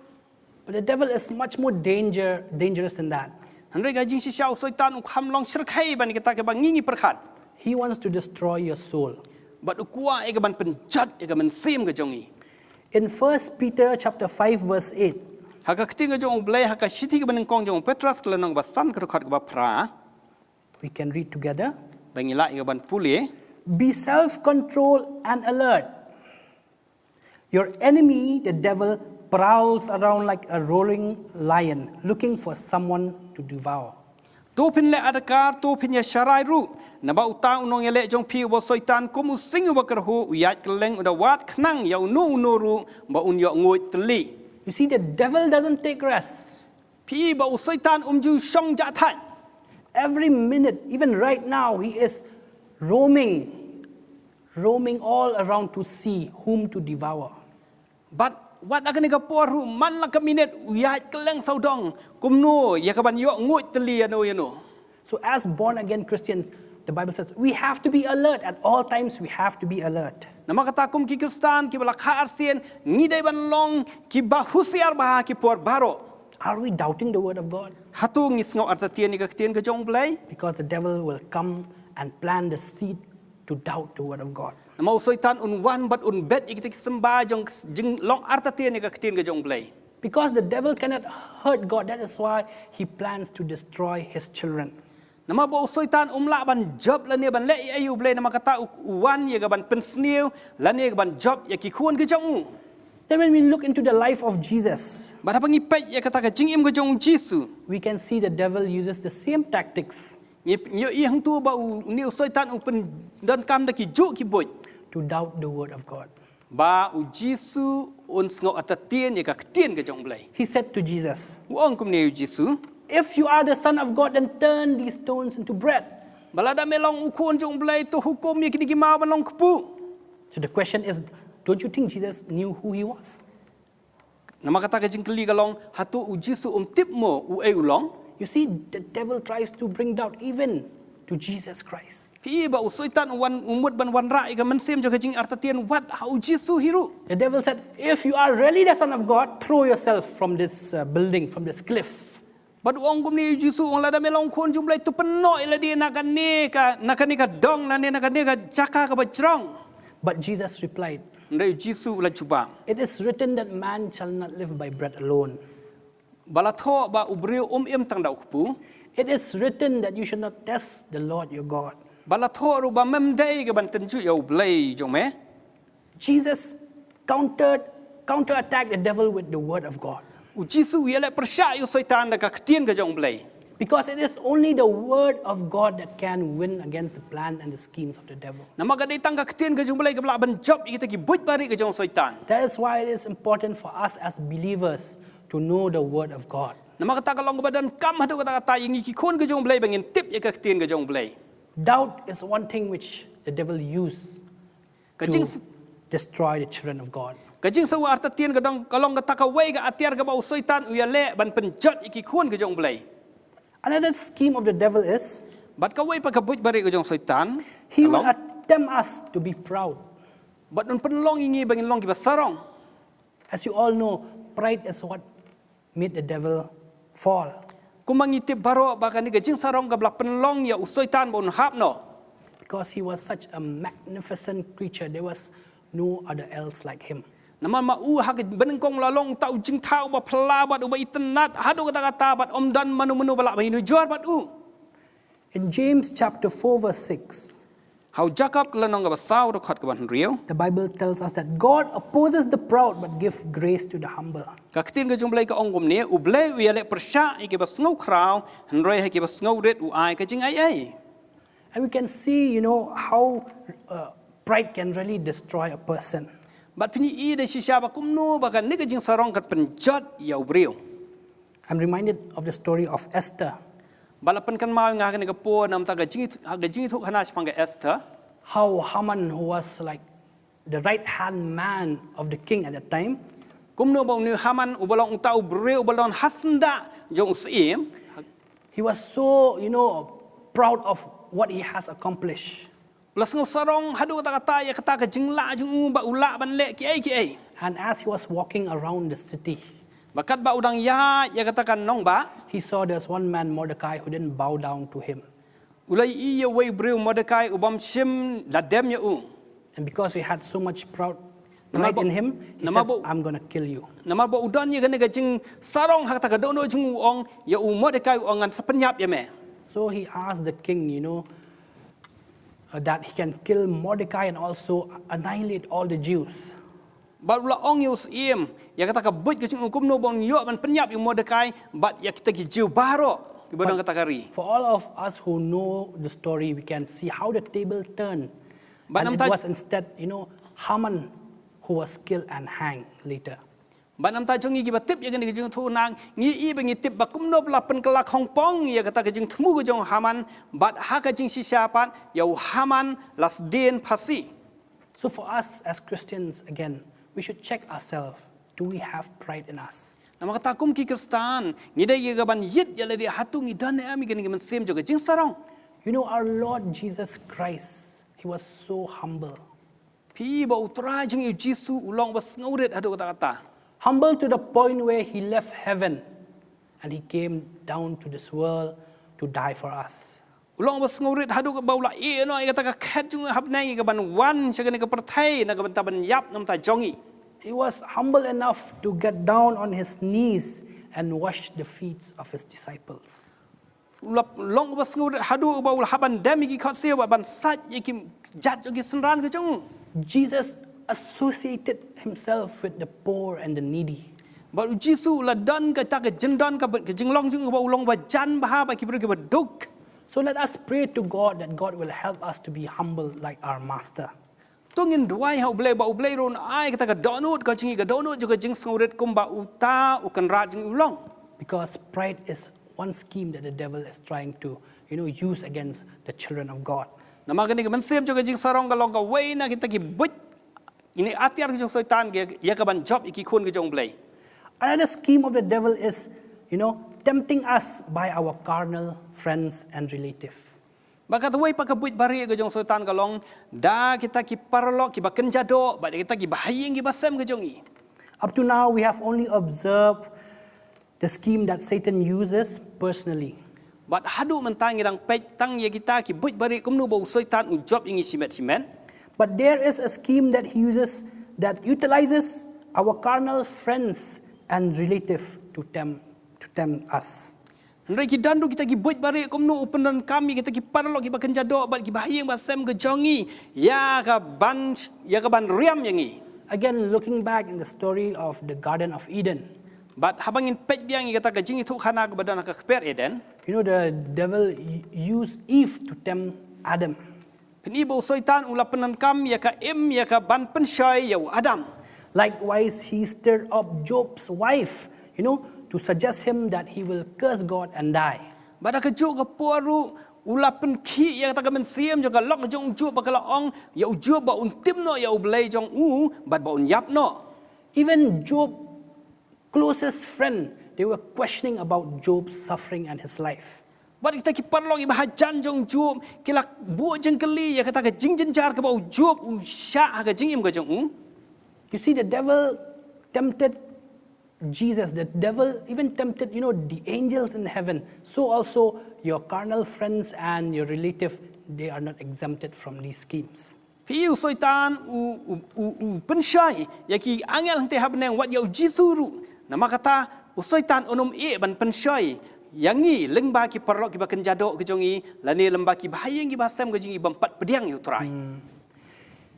But the devil is much more danger, dangerous than that. Hynrei ka jingshisha u Soitan u kham long shyrkhei ban kita kiba ngi ngi pyrkhat. He wants to destroy your soul. Bad u kwah ïa ka ban pynjot ïa ka mynsiem ka jong ngi. In First Peter chapter five, verse eight, Ha ka ktien ka jong u Blei, ha ka shithi kaba nyngkong jong u Petros ka lynnong ba san ka dkhot kaba phra. We can read together. Ba ngi lah ïa ka ban pule. Be self-controlled and alert. Your enemy, the devil, prowls around like a roaring lion looking for someone to devour. To phin leh adkar, to phin ïa sharai ruh. Naba uta u nongïaleh jong phi uba u Soitan kum u sing uba kyrhuh u ïaid kylleng u da wad khnang ïa uno uno ruh ba un ïoh nguid tylli. You see, the devil doesn't take rest. Phi ba u Soitan um ju shong jah thait. Every minute, even right now, he is roaming, roaming all around to see whom to devour. Bad wat ha kane ka por ruh man la ka minit u ïaid kylleng sawdong kumno ïa ka ban ïoh nguid tylli ïano ïano. So, as born again Christians, the Bible says we have to be alert at all times, we have to be alert. Namar kata kum ki Khristan kiba la kha arsien, ngi dei ban long kiba husiar bha ha ki por baroh. Are we doubting the word of God? Hato ngi sngew artatien ïa ka ktien ka jong U Blei? Because the devil will come and plant the seed to doubt the word of God. Namar u Soitan un wan bad un bet ïa kita ki symbai jong jinglong artatien ïa ka ktien ka jong U Blei. Because the devil cannot hurt God, that is why he plans to destroy his children. Namar ba u Soitan um lah ban jop lane ban leh ïa U Blei, namar kata u wan ïa ka ban pynsniew lane ka ban jop ïa ki khun ka jong u. Then, when we look into the life of Jesus, Bad haba ngi peit ïa kata ka jingim ka jong u Jisu, we can see the devil uses the same tactics ngi ngi ïohi hangtu ba u ni u Soitan u pyndonkam da ki juk ki buit to doubt the word of God. Ba u Jisu un sngew artatien ïa ka ktien ka jong U Blei. He said to Jesus, U ong kumne u Jisu, "If you are the Son of God, then turn these stones into bread." Ba lada me long u khun jong U Blei, to hukum ïa kine ki maw ban long kpu. So the question is, don't you think Jesus knew who he was? Namar kata ka jingkylli ka long, hato u Jisu um tip mo uei u long? You see, the devil tries to bring doubt even to Jesus Christ. Phi ba u Soitan u wan u mut ban wanrah ïa ka mynsiem jong ka jingartatien wat ha u Jisu hi ruh. The devil said, "If you are really the Son of God, throw yourself from this uh, building, from this cliff." Bad u ong kumne u Jisu, u ong lada me long khun jong U Blei, to pynnoh ïa lade na kane ka na kane ka dong lane na kane ka jaka kaba jrong. But Jesus replied, Hynrei u Jisu u la jubab, "It is written that man shall not live by bread alone." Ba la thoh ba u briew um im tang da u kpu. It is written that you should not test the Lord your God. Ba la thoh ruh ba mem dei ka ban tynjuh ïa U Blei jong me. Jesus countered, counterattacked the devil with the word of God. U Jisu u ïaleh pyrshah ïa u Soitan da ka ktien ka jong U Blei. Because it is only the word of God that can win against the plan and the schemes of the devil. Namar ka dei tang ka ktien ka jong U Blei kaba lah ban jop ïa kita ki buit barieh ka jong u Soitan. That is why it is important for us as believers to know the word of God. Namar kata ka long kaba donkam haduh katta katta ïa ngi ki khun ka jong U Blei ba ngin tip ïa ka ktien ka jong U Blei. Doubt is one thing which the devil use Ka to jings- destroy the children of God. Ka jingsngew artatien ka dong ka long kata kawei ka atiar kaba u Soitan u ïaleh ban pynjot ïa ki khun ka jong U Blei. Another scheme of the devil is Bad kawei pat ka buit barieh ka jong u Soitan. he Ka will long. Tempt us to be proud. Bad un pynlong ïa ngi ba ngin long kiba sarong. As you all know, pride is what made the devil fall. Kumba ngi tip baroh ba kane ka jingsarong kaba la pynlong ïa u Soitan ba un hap noh. Because he was such a magnificent creature, there was no other else like him. Namar ma u ha ka banyngkong la long uta u jingthaw uba phylla bad uba itynnad haduh katta katta bad ym don mano mano ba lah ban ïanujor bad u. In James chapter four verse six, Ha u Jakob ka lynnong kaba saw dkhot kaba hynriew. The Bible tells us that God opposes the proud but gives grace to the humble. Ka ktien ka jong U Blei ka ong kumne, U Blei u ïaleh pyrshah ïa kiba sngew khraw, hynrei ha kiba sngew rit u ai ka jingaiei. And we can see, you know, how uh, pride can really destroy a person. Bad phin ïohi da shisha ba kumno ba kane ka jingsarong kan pynjot ïa u briew. I'm reminded of the story of Esther. Ba la pynkynmaw ïa nga ha kane ka por namar ka jingïathuh, ka jingïathuh khana shaphang ka Esther. How Haman, who was like the right hand man of the king at that time, Kumno ba une u Haman uba long uta u briew uba long hasyndah jong u syiem. He was so, you know, proud of what he has accomplished. U la sngew sarong haduh katta katta ïa kata ka jinglah jong u ba u lah ban leh kiei kiei. And as he was walking around the city, Ba katba u dang ïaid ïa kata ka nongbah. He saw there's one man, Mordecai, who didn't bow down to him. U la ïohi ïa uwei u briew Mordekai u bym shym la dem ïa u. And because he had so much proud, pride in him, he said, "I'm going to kill you." Namar ba u don ïa kane ka jingsarong ha kata ka dohnud jong u, u ong ïa u Mordekai, u ong, "Ngan sa pynïap ïa me." So he asked the king, you know, uh, that he can kill Mordecai and also annihilate all the Jews. Bad u la ong ïa u syiem ïa kata ka buit ka jong u kumno ba un ïoh ban pynïap ïa u Mordekai bad ïa kita ki Jiw baroh kiba don ha kata ka ri. For all of us who know the story, we can see how the table turned. And it was instead, you know, Haman who was killed and hanged later. Bad namar ta jong ngi kiba tip ïa kane ka jingïathuhkhana, ngi ïohi ba ngi tip ba kumno ba la pynkylla khongpong ïa kata ka jingthmu ka jong u Haman, bad ha ka jingshisha pat ïa u Haman la sdien phasi. So for us as Christians, again, we should check ourselves. Do we have pride in us? Namar kata kum ki Khristan, ngi dei ïa ka ban ïit ïa lade hato ngi don ne em ïa kane ka mynsiem jong ka jingsarong. You know, our Lord Jesus Christ, he was so humble. Phi ba u Trai jong ngi u Jisu u long ba sngewrit haduh katta katta. Humble to the point where he left heaven and he came down to this world to die for us. U long ba sngewrit haduh ba u la ïeh noh ïa kata ka khet jong u ha bneng ïa ka ban wan sha kane ka pyrthei na ka bynta ban ïap na ka bynta jong ngi. He was humble enough to get down on his knees and wash the feet of his disciples. U la long ba sngewrit haduh ba u la hap ban dem ïa ki khohsiew bad ban sait ïa ki jait jong ki synran ka jong u. Jesus associated himself with the poor and the needy. Bad u Jisu u la don kata ka jingdon ka jinglong jong u ba u long ba jan bha bad ki briew ki ba duk. So let us pray to God that God will help us to be humble like our Master. To ngin duwai ha U Blei ba U Blei ruh un ai kata ka dohnud ka jong ngi, ka dohnud jong ka jingsngewrit kumba uta u Kynrad jong ngi u long. Because pride is one scheme that the devil is trying to, you know, use against the children of God. Namar kane ka mynsiem jong ka jingsarong ka long kawei na kita ki buit, ine atiar ka jong Soitan ïa ka ban jop ïa ki khun ka jong U Blei. Another scheme of the devil is, you know, tempting us by our carnal friends and relative. Bad kawei pat ka buit barieh ka jong Soitan ka long da kita ki paralok ki ba kynja doh bad kita ki bahaïing ki basem ka jong ngi. Up to now, we have only observed the scheme that Satan uses personally. Bad haduh mynta ngi dang peit tang ïa kita ki buit barieh kumno ba u Soitan u jop ïa ngi shimet shimet. But there is a scheme that he uses that utilizes our carnal friends and relative to tempt to tempt us. Hynrei ki don ruh kita ki buit barieh kumno u pyndonkam ïa kita ki paralok ki ba kynja doh bad ki bahaïing basem ka jong ngi ïa ka ban ïa ka ban riam ïa ngi. Again, looking back in the story of the Garden of Eden. Bad haba ngin peit biang ïa kata ka jingïathuhkhana ka ba don ha ka kper Eden. You know, the devil used Eve to tempt Adam. Pynban u Soitan u la pyndonkam ïa ka Im ïa ka ban pynshoi ïa u Adam. Likewise, he stirred up Job's wife, you know, to suggest him that he will curse God and die. Bad ha kajuh ka por ruh u la pynkhih ïa kata ka mynsiem jong ka lok jong u Job ba ka la ong ïa u Job ba un tim noh ïa U Blei jong u bad ba un ïap noh. Even Job closest friend, they were questioning about Job's suffering and his life. Bad kita ki paralok ki ba hajan jong u Job ki la buh jingkylli ïa kata ka jingjynjar ka ba u Job u shah ha ka jingim ka jong u. You see, the devil tempted Jesus, the devil even tempted, you know, the angels in heaven. So also your carnal friends and your relative, they are not exempted from these schemes. Phi u Soitan u u u, u pynshoi ïa ki angel hangtei ha bneng wat ïa u Jisu ruh. Namar kata u Soitan un ym ïeh ban pynshoi ïa ngi lyngba ki paralok ki ba kynja doh ka jong ngi lane lyngba ki bahaïing ki basem ka jong ngi bym pat pdiang ïa u Trai.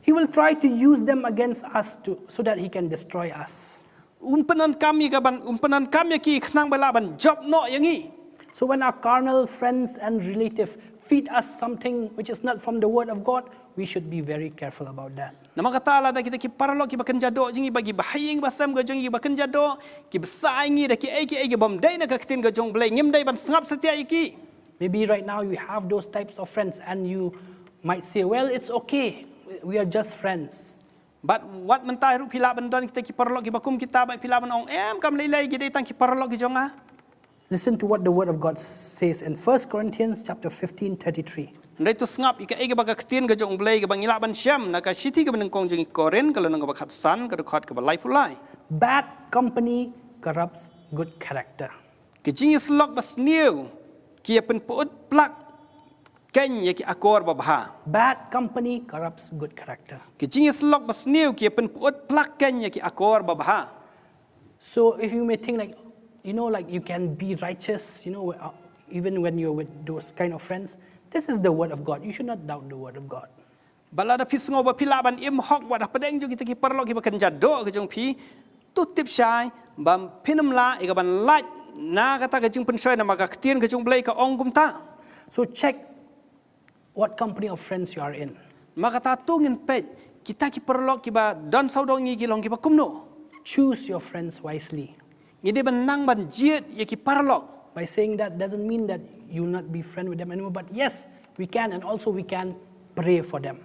He will try to use them against us to, so that he can destroy us. Un pyndonkam ïa ka ban un pyndonkam ïa ki khnang ba lah ban jop noh ïa ngi. So when our carnal friends and relative feed us something which is not from the word of God, we should be very careful about that. Namar kata lada kita ki paralok ki ba kynja doh jong ngi ba ki bahaïing basem ka jong ngi ba kynja doh ki bsa ïa ngi da ki ei ki ei ki bym dei na ka ktien ka jong U Blei, ngim dei ban sngap satia ïa ki. Maybe right now you have those types of friends and you might say, well, it's okay, we are just friends. Bad wat mynta ruh phi lah ban don kita ki paralok ki ba kum kita bad phi lah ban ong em kam lei lei ki dei tang ki paralok ki jong nga. Listen to what the word of God says in First Corinthians chapter fifteen thirty-three. Hynrei to sngap ïa kaei kaba ka ktien ka jong U Blei kaba ngi lah ban shem na ka shithi kaba nyngkong jong i Korinth ka lynnong kaba khatsan ka dkhot kaba laiphew lai. Bad company corrupts good character. Ki jingïasyllok basniew ki ïa pynpyut plak keiñ ïa ki akor babha. Bad company corrupts good character. Ki jingïasyllok basniew ki ïa pynpyut plak keiñ ïa ki akor babha. So if you may think like, you know, like you can be righteous, you know, uh, even when you're with those kind of friends, this is the word of God. You should not doubt the word of God. Ba lada phi sngew ba phi lah ban im hok wat hapdeng jong kita ki paralok ki ba kynja doh ka jong phi, to tip shai ba phin ym lah ïa ka ban lait na kata ka jingpynshoi namar ka ktien ka jong U Blei ka ong kumta. So check what company of friends you are in. Namar kata to ngin peit kita ki paralok ki ba don sawdong ngi ki long ki ba kumno. Choose your friends wisely. Ngi dei ban nang ban jied ïa ki paralok. By saying that doesn't mean that you will not be friend with them anymore, but yes, we can, and also we can pray for them.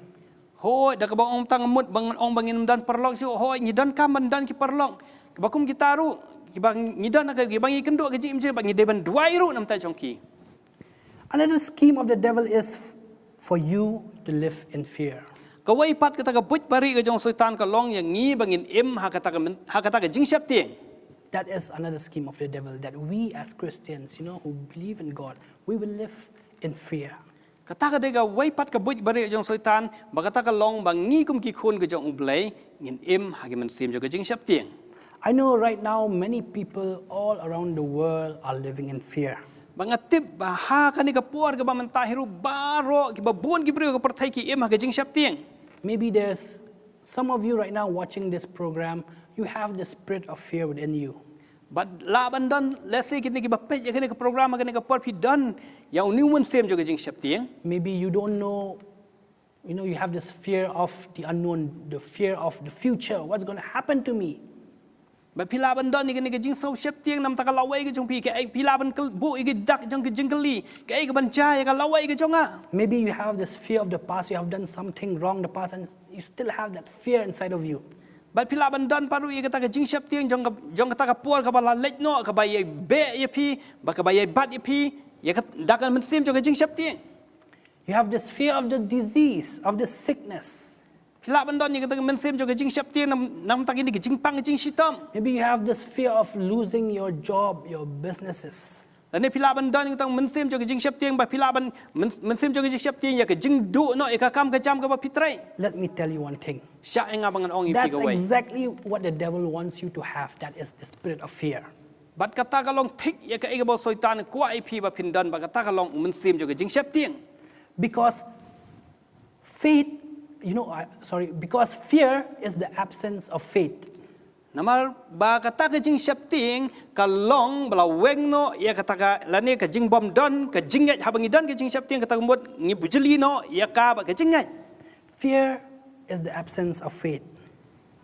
Hooid, da kaba ong tang mut ba ngan ong ba ngin ym don paralok shuh, hooid ngi donkam ban don ki paralok. Kaba kum kita ruh kiba ngi don ha ka, kiba ngi kynduh ka jingim jong ngi, ba ngi dei ban duwai ruh na bynta jong ki. Another scheme of the devil is f-, for you to live in fear. Kawei pat kata ka buit bari ka jong Soitan ka long ïa ngi ba ngin im ha kata ka men-, ha kata ka jingsheptieng. That is another scheme of the devil, that we as Christians, you know, who believe in God, we will live in fear. Kata ka dei kawei pat ka buit bari ka jong Soitan, ba kata ka long ba ngi kum ki khun ka jong U Blei ngin im ha ka mynsiem jong ka jingsheptieng. I know right now many people all around the world are living in fear. Ba nga tip ba ha kane ka por kaba mynta hi ruh baroh kiba bun ki briew ka pyrthei ki im ha ka jingsheptieng. Maybe there's some of you right now watching this program, you have the spirit of fear within you. Bad lah ban don lehse kine kiba peit ïa kane ka program ha kane ka por phi don ïa une u mynsiem jong ka jingsheptieng. Maybe you don't know, you know, you have this fear of the unknown, the fear of the future, what's gonna happen to me? Bad phi lah ban don ïa kane ka jingsngewsheptieng namar ka lawei ka jong phi, kaei phi lah ban kyl-, buh ïa ka dak jong ka jingkylli, kaei kaban jia ïa ka lawei ka jong nga. Maybe you have this fear of the past, you have done something wrong in the past and you still have that fear inside of you. Bad phi lah ban don pat ruh ïa kata ka jingsheptieng jong ka, jong kata ka por kaba la leit noh, kaba ïai beh ïa phi, ba kaba ïai bat ïa phi, ïa ka, da ka mynsiem jong ka jingsheptieng. You have this fear of the disease, of the sickness. Phi lah ban don ïa kata ka mynsiem jong ka jingsheptieng nam, namar kine ki jingpang jingshitom. Maybe you have this fear of losing your job, your businesses. Lane phi lah ban don ïa kata ka mynsiem jong ka jingsheptieng ba phi lah ban myn-, mynsiem jong ka jingsheptieng ïa ka jingduh noh ïa ka kam ka jam kaba phi trei. Let me tell you one thing. Shah ïa nga ba ngan ong ïa phi kawei. That's exactly what the devil wants you to have. That is the spirit of fear. Bad kata ka long thik ïa kaei kaba u Soitan u kwah ïa phi ba phin don, bad kata ka long u mynsiem jong ka jingsheptieng. Because faith, you know, I, sorry, because fear is the absence of faith. Namar ba kata ka jingsheptieng ka long ba la weng noh ïa kata ka, lane ka jingbym don ka jingngeit. Haba ngi don ka jingsheptieng, kata ka mut ngi bujli noh ïa ka bad ka jingngeit. Fear is the absence of faith.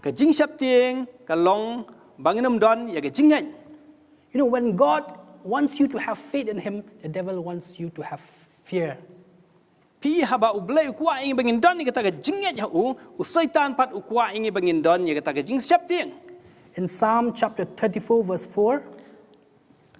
Ka jingsheptieng ka long ba ngin ym don ïa ka jingngeit. You know, when God wants you to have faith in Him, the devil wants you to have fear. Phi, haba U Blei u kwah ïa ngi ba ngin don ïa kata ka jingngeit ha u, u Soitan pat u kwah ïa ngi ba ngin don ïa kata ka jingsheptieng. In Psalm chapter thirty-four, verse four,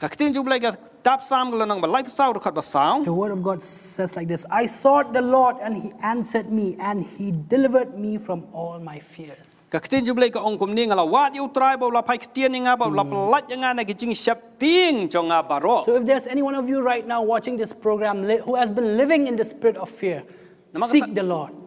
Ka ktien jong U Blei ka kitab Psalm ka lynnong ba laiphew saw, dkhot ba saw. The word of God says like this, "I sought the Lord and He answered me and He delivered me from all my fears." Ka ktien jong U Blei ka ong kumne, "Nga la wad ïa U Trai, bad u la phai ktien ïa nga, bad u la pyllait ïa nga na ki jingsheptieng jong nga baroh." So if there's any one of you right now watching this program li-, who has been living in the spirit of fear, seek the Lord.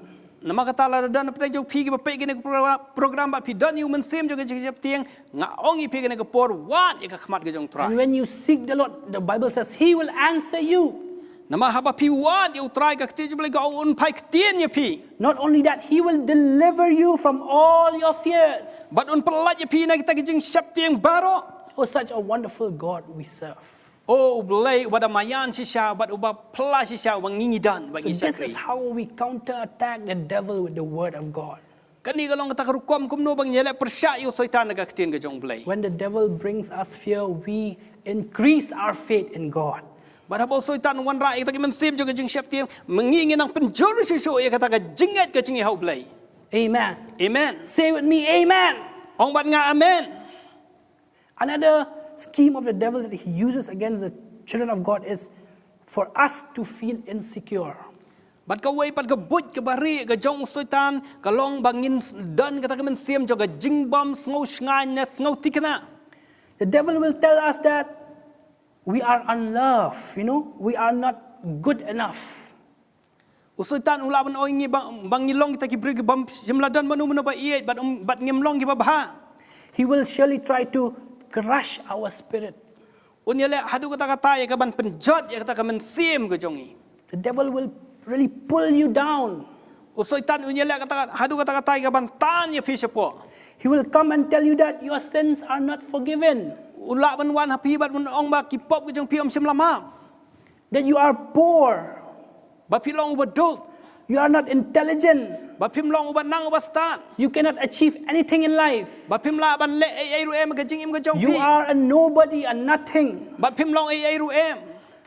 Namar kata lada don na pdeng jong phi kiba peit kane ka program, program bad phi don ïa u mynsiem jong ka jingsheptieng, nga ong ïa phi kane ka por, wad ïa ka khmat ka jong U Trai. And when you seek the Lord, the Bible says He will answer you. Namar haba phi wad ïa U Trai, ka ktien jong U Blei ka ong un phai ktien ïa phi. Not only that, He will deliver you from all your fears. Bad un pyllait ïa phi na kita ki jingsheptieng baroh. Oh, such a wonderful God we serve. Oh, U Blei uba da maïan shisha, bad uba phylla shisha, uba ngi ngi don, uba ngi shakri. So this is how we counterattack the devil with the word of God. Kane ka long kata ka rukom kumno ba ngin ïaleh pyrshah ïa u Soitan da ka ktien ka jong U Blei. When the devil brings us fear, we increase our faith in God. Bad haba u Soitan u wanrah ïa kata ka mynsiem jong ka jingsheptieng, ma ngi ngin nang pynjur shuh shuh ïa kata ka jingngeit ka jong ngi ha U Blei. Amen. Amen. Say with me, amen. Ong bad nga amen. Another scheme of the devil that he uses against the children of God is for us to feel insecure. Bad kawei pat ka buit kaba rieh ka jong u Soitan ka long ba ngin don kata ka mynsiem jong ka jingbym sngew shngaiñ ne sngew thikna. The devil will tell us that we are unloved, you know, we are not good enough. U Soitan u lah ban ong ïa ngi ba, ba ngi long kita ki briew kibym shym la don mano mano ba ïeit, bad, um, bad ngim long kiba bha. He will surely try to crush our spirit. Un ïaleh haduh katta katta ïa kaban pynjot ïa kata ka mynsiem ka jong ngi. The devil will really pull you down. U Soitan un ïaleh katta, haduh katta katta ïa kaban tan ïa phi shapoh. He will come and tell you that your sins are not forgiven. U lah ban wan ha phi bad un ong ba ki pop ka jong phi ym shym la map. That you are poor. Ba phi long uba duk. You are not intelligent. Ba phim long uba nang uba stad. You cannot achieve anything in life. Ba phim lah ban leh ei ei ruh em ha ka jingim ka jong phi. You are a nobody, a nothing. Ba phim long ei ei ruh em.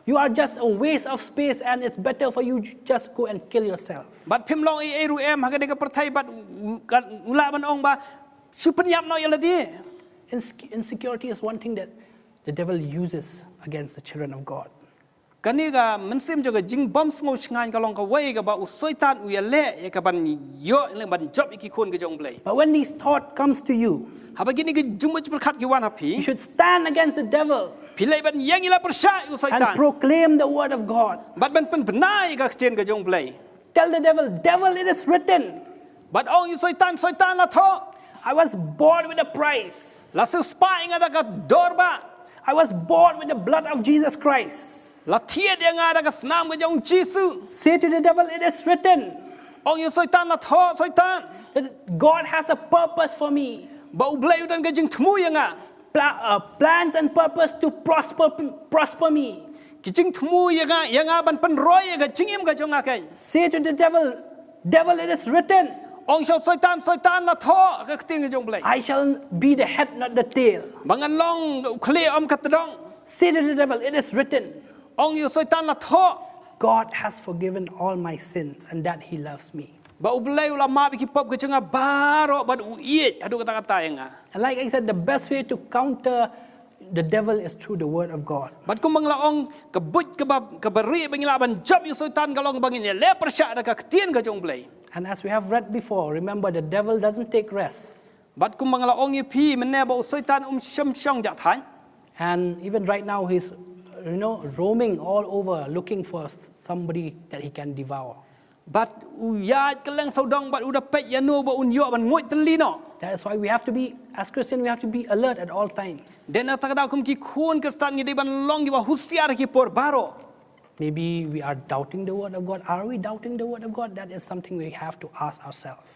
You are just a waste of space and it's better for you ju-, just go and kill yourself. Ba phim long ei ei ruh em ha kane ka pyrthei, bad u, ka, u lah ban ong ba shu pynïap noh ïa lade. Inse- insecurity is one thing that the devil uses against the children of God. Kane ka mynsiem jong ka jingbym sngewshngaiñ ka long kawei kaba u Soitan u ïaleh ïa ka ban ïoh leh ban jop ïa ki khun ka jong u Blei. But when these thoughts comes to you, Haba kine ki jingmut jingpyrkhat ki wan ha you phi, should stand against the devil phi leh ban ïeng ïa la pyrshah ïa u and Soitan. Proclaim the word of God. Bad ban pynbna ïa ka ktien ka jong u Blei. Tell the devil, "Devil, it is written. Bad ong ïa u Soitan, Soitan la thoh. I was bought with a price. La siewspah ïa nga da ka dor bah. I was bought with the blood of Jesus Christ." La thied ïa nga da ka snam ka jong u Jisu. Say to the devil, "It is written. Ong ïa u Soitan, la thoh Soitan. That God has a purpose for me. Ba u Blei u don ka jingthmu ïa nga. Pla- uh, plans and purpose to prosper prosper me." Ki jingthmu ïa nga, ïa nga ban pynroi ïa ka jingim ka jong nga keiñ. Say to the devil, "Devil, it is written. Ong sha u Soitan, Soitan la thoh ha ka ktien ka jong u Blei. I shall be the head, not the tail." Ba ngan long u khlieh ym ka tdong. Say to the devil, "It is written. Ong ïa u Soitan la thoh. God has forgiven all my sins and that he loves me." Ba u Blei u la map ïa ki pop ka jong nga baroh bad u ïeit haduh katta katta ïa nga. And like I said, the best way to counter the devil is through the word of God. Bad kumba nga la ong, ka buit kaba, kaba rieh ba ngi lah ban jop ïa u Soitan ka long ba ngin ïaleh pyrshah da ka ktien ka jong u Blei. And as we have read before, remember the devil doesn't take rest. Bad kumba nga la ong ïa phi mynne ba u Soitan um shym shong jah thaiñ. And even right now, he's, you know, roaming all over looking for somebody that he can devour. Bad u ïaid kylleng sawdong bad u da peit ïano ba un ïoh ban nguid tylli noh. That is why we have to be, as Christian, we have to be alert at all times. Dei na kata ka daw kum ki khun Khristan ngi dei ban long kiba husiar ha ki por baroh. Maybe we are doubting the word of God. Are we doubting the word of God? That is something we have to ask ourselves.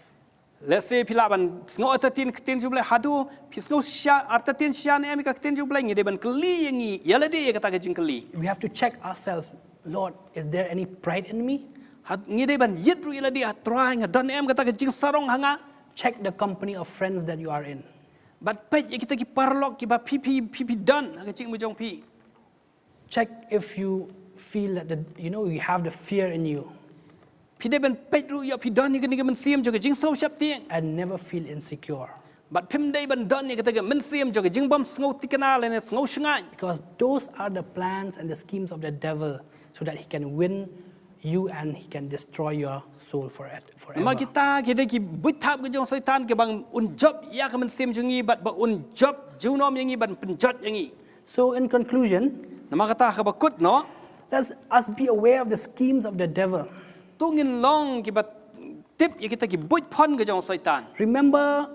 Lehse phi lah ban sngew artatien ktien jong u Blei haduh phi sngew shisha, artatien shisha ne em ïa ka ktien jong u Blei, ngi dei ban kylli ïa ngi ïa lade ïa kata ka jingkylli. We have to check ourselves. "Lord, is there any pride in me?" Ha, ngi dei ban ïit ruh ïa lade, "Ha Trai, nga don em kata ka jingsarong ha nga?" Check the company of friends that you are in. Bad peit ïa kita ki paralok kiba phi phi phi phi don ha ka jingim jong phi. Check if you feel that the, you know, you have the fear in you. Phi dei ban peit ruh ïa phi don ïa kane ka mynsiem jong ka jingsngewsheptieng. And never feel insecure. Bad phim dei ban don ïa kata ka mynsiem jong ka jingbym sngew thikna lane sngew shngaiñ. Because those are the plans and the schemes of the devil so that he can win you and he can destroy your soul forever. Namar kita ki dei ki buit thap ka jong Soitan kiba un jop ïa ka mynsiem jong ngi bad ba un jop junom ïa ngi ban pynjot ïa ngi. So in conclusion, namar kata ha kaba kut noh, let us be aware of the schemes of the devil. To ngin long kiba tip ïa kita ki buit phon ka jong Soitan. Remember,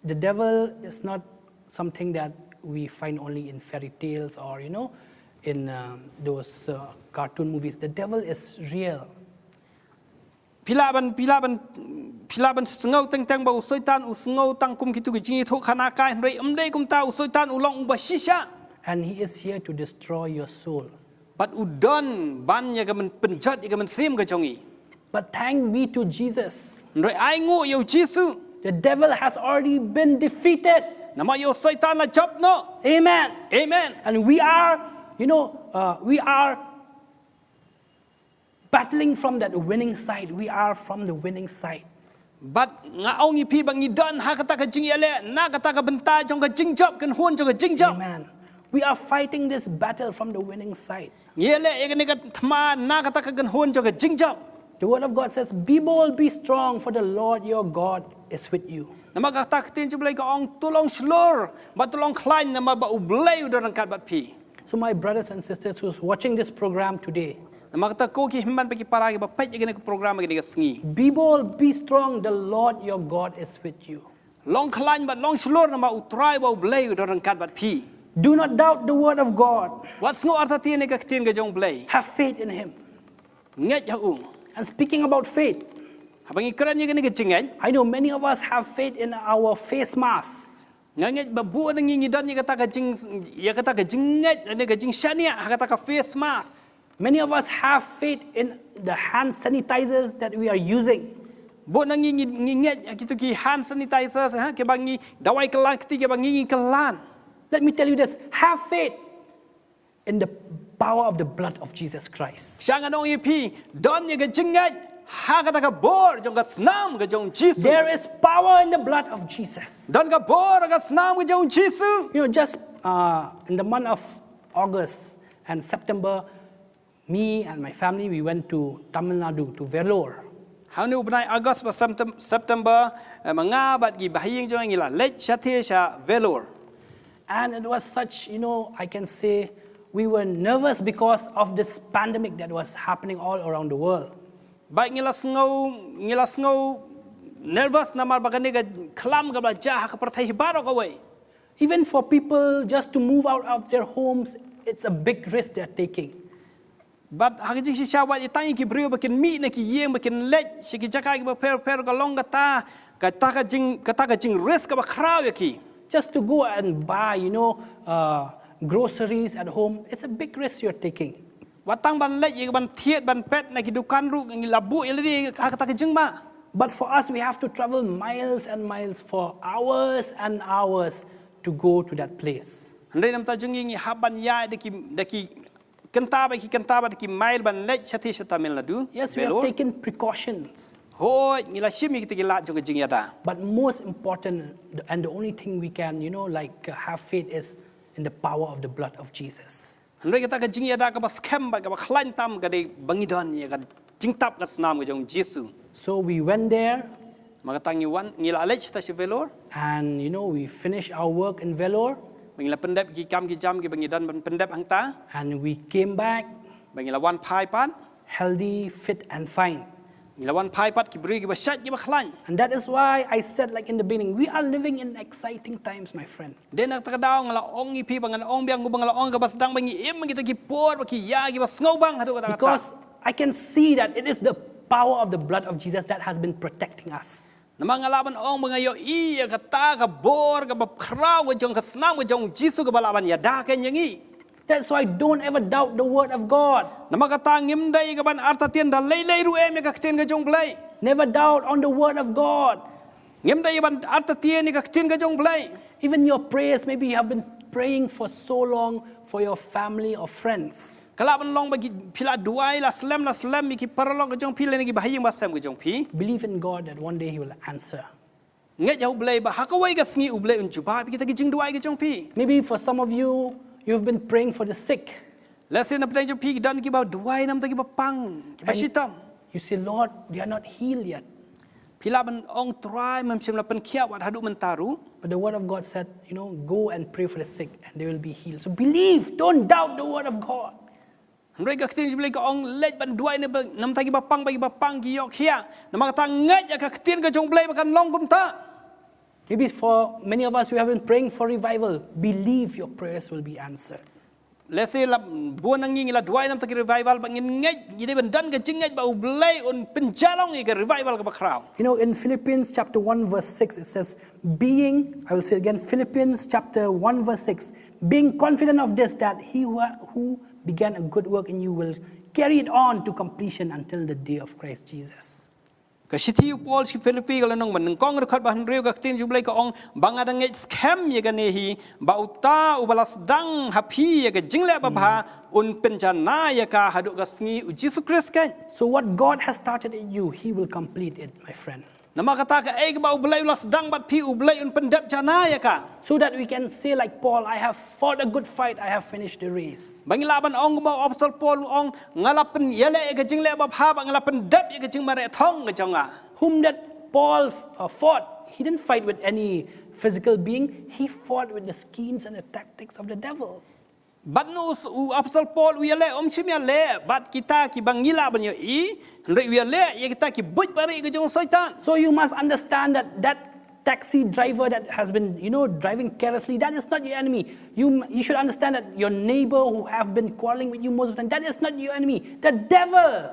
the devil is not something that we find only in fairy tales or, you know, in um, those uh, cartoon movies. The devil is real. Phi lah ban, phi lah ban, phi lah ban sngew teng teng ba u Soitan u sngew tang kum kitu ki jingïathuh khana kai, hynrei ym dei kumta, u Soitan u long uba shisha. And he is here to destroy your soul. Bad u don ban ïa ka men pynjot ïa ka mynsiem ka jong ngi. But thank be to Jesus. Hynrei ai nguh ïa u Jisu. The devil has already been defeated. Namar ïa u Soitan la jop noh. Amen. Amen. And we are, you know, uh, we are battling from that winning side. We are from the winning side. Bad nga ong ïa phi ba ngi don ha kata ka jingïaleh na kata ka bynta jong ka jingjop, kynhun jong ka jingjop. Amen. We are fighting this battle from the winning side. Ngi ïaleh ïa kane ka thma na kata ka kynhun jong ka jingjop. The word of God says, "Be bold, be strong, for the Lord your God is with you." Namar kata ka ktien jong u Blei ka ong, to long shlur bad to long khlaiñ namar ba u Blei u don ryngkat bad phi. So my brothers and sisters who's watching this program today, Namar kata ko ki hynmen bad ki para kiba peit ïa kane ka program ïa kane ka sngi. Be bold, be strong, the Lord your God is with you. Long khlaiñ bad long shlur namar u Trai ba u Blei u don ryngkat bad phi. Do not doubt the word of God. Wat sngew artatien ïa ka ktien ka jong u Blei. Have faith in him. Ngeit ha u. And speaking about faith, Haba ngi kren ïa kane ka jingngeit, I know many of us have faith in our face mask. Nga ngeit ba bun na ngi ngi don ïa kata ka jing, ïa kata ka jingngeit, ïa ka jingshaniah ha kata ka face mask. Many of us have faith in the hand sanitizers that we are using. Bun na ngi ngi, ngi ngeit ha kitu ki hand sanitizers, ha, kiba ngi dawai kylla kti, kiba ngi ngi kylla. Let me tell you this, have faith in the power of the blood of Jesus Christ. Sha ngan ong ïa phi, don ïa ka jingngeit Ha kata ka bor jong ka snam ka jong Jisu. There is power in the blood of Jesus. Don ka bor ha ka snam ka jong Jisu. You know, just uh, in the month of August and September, me and my family, we went to Tamil Nadu, to Vellore. Ha une u bnai August bad Septem- September, eh, ma nga bad ki bahaïing jong nga ngi la leit shathie sha Vellore. And it was such, you know, I can say we were nervous because of this pandemic that was happening all around the world. Bad ngi la sngew, ngi la sngew nervous namar ba kane ka khlam kaba la jia ha ka pyrthei hi baroh kawei. Even for people just to move out of their homes, it's a big risk they're taking. Bad ha ka jingshisha wat ïa tang ïa ki briew ba kin mih na ki ïing ba kin leit sha ki jaka kiba pher pher ka long kata, kata ka jing, kata ka jingrisk kaba khraw ïa ki. Just to go and buy, you know, uh, groceries at home, it's a big risk you're taking. Wat tang ban leit ïa ban thied ban pet na ki dukan ruh ngi la buh ïa lade ha kata ka jingma. But for us, we have to travel miles and miles for hours and hours to go to that place. Hynrei namar ta jong ngi ngi hap ban ïaid da ki, da ki kynta bad ki kynta bad ki mile ban leit shathie sha Tamil Nadu. Yes, we have Vellore. Taken precautions. Hooid, ngi la shim ïa kita ki lad jong ka jingïada. But most important and the only thing we can, you know, like uh, have faith is in the power of the blood of Jesus. Hynrei kata ka jingïada kaba skhem bad kaba khlaiñ tam ka dei ba ngi don ïa ka jingtap ka snam ka jong Jisu. So we went there Ma kata ngi wan, ngi la leit shatai sha Vellore. And you know, we finished our work in Vellore. Ba ngi la pyndep ki kam ki jam kiba ngi don ban pyndep hangta. And we came back Ba ngi la wan phai pat. Healthy, fit, and fine. Ngi la wan phai pat ki briew kiba shait kiba khlaiñ. And that is why I said, like in the beginning, we are living in exciting times, my friend. Dei na kata ka daw nga la ong ïa phi ba ngan ong biang kumba nga la ong kaba sdang ba ngi im kita ki por ba ki ïa kiba sngewbang haduh kata kata. Because I can see that it is the power of the blood of Jesus that has been protecting us. Namar nga lah ban ong ba nga ïohi ïa kata ka bor kaba khraw ka jong ka snam ka jong Jisu kaba lah ban ïada kein ïa ngi. That's why don't ever doubt the word of God. Namar kata ngim dei ka ban artatien da lei lei ruh em ïa ka ktien ka jong Blei. Never doubt on the word of God. Ngim dei ban artatien ïa ka ktien ka jong Blei. Even your prayers, maybe you have been praying for so long for your family or friends. Ka lah ban long ba ki phi la duwai la slem la slem ïa ki paralok ka jong phi lane ki bahaïing basem ka jong phi. Believe in God that one day He will answer. Ngeit ha U Blei ba ha kawei ka sngi U Blei un jubab ïa kita ki jingduwai ka jong phi. Maybe for some of you, you've been praying for the sick. Lehse na pdeng jong phi ki don kiba duwai namar kita kiba pang, kiba And shitom. You say, Lord, they are not healed yet. Phi lah ban ong Trai, mem shym la pynkhiah wat haduh mynta ruh. But the word of God said, you know, go and pray for the sick and they will be healed. So believe, don't doubt the word of God. Hynrei ka ktien jong U Blei ka ong leit ban duwai namar kita kiba pang ba kiba pang ki ïoh khiah. Namar kata ngeit ïa ka ktien ka jong U Blei ba kan long kumta. Maybe for many of us who have been praying for revival, believe your prayers will be answered. Lehse la bun na ngi ngi la duwai namar kita ki revival ba ngin ngeit, ngi dei ban don ka jingngeit ba U Blei un pynjah long ïa ka revival kaba khraw. You know, in Philippians chapter one verse six, it says, being, I will say again, Philippians chapter one verse six, being confident of this, that he who, who began a good work in you will carry it on to completion until the day of Christ Jesus. Ka shithi u Paul sha ki Philippi ka lynnong ba nyngkong dkhot ba hynriew ka ktien jong U Blei ka ong ba nga da ngeit skhem ïa kane hi ba uta uba la sdang ha phi ïa ka jingleh babha un pynjanai ïa ka haduh ka sngi U Jisu Khrist kein. So what God has started in you, he will complete it, my friend. Namar kata kaei kaba U Blei u la sdang bad phi U Blei un pyndep janai ïa ka. So that we can say like Paul, I have fought a good fight, I have finished the race. Ba ngi lah ban ong kumba u apostol Paul u ong nga la pynïaleh ïa ka jingleh babha bad nga la pyndep ïa ka jingmareh thong ka jong nga. Whom that Paul uh, fought, he didn't fight with any physical being, he fought with the schemes and the tactics of the devil. Bad u s- u apostol Paul u ïaleh, um shym ïaleh bad kita kiba ngi lah ban ïohi, hynrei u ïaleh ïa kita ki buit barieh ka jong u Soitan. So you must understand that that taxi driver that has been, you know, driving carelessly, that is not your enemy. You, you should understand that your neighbor who have been quarreling with you most of the time, that is not your enemy. The devil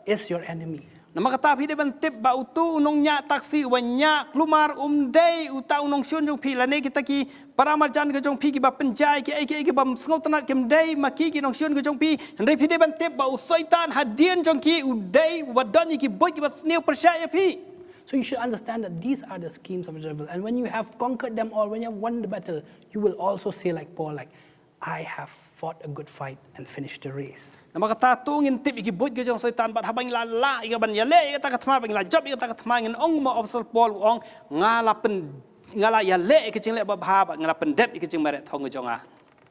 is your enemy. Namar kata phi dei ban tip ba utu u nongñiah taxi uba ñiah kulmar um dei uta u nongshun jong phi lane kita ki para marjan ka jong phi kiba pynjah ïa kiei kiei kibym sngewtynnat, kim dei ma ki ki nongshun ka jong phi. Hynrei phi dei ban tip ba u Soitan hadien jong ki u dei uba don ïa ki buit kiba sniew pyrshah ïa phi. So you should understand that these are the schemes of the devil. And when you have conquered them all, when you have won the battle, you will also say like Paul, like, I have fought a good fight and finished the race. Namar kata to ngin tip ïa ki buit ka jong Soitan bad haba ngi la lah ïa ka ban ïaleh ïa kata ka thma, ba ngi la jop ïa kata ka thma, ngin ong ma u Apostol Paul u ong, nga la pyn nga la ïaleh ïa ka jingleh babha bad nga la pyndep ïa ka jingmareh thong ka jong nga.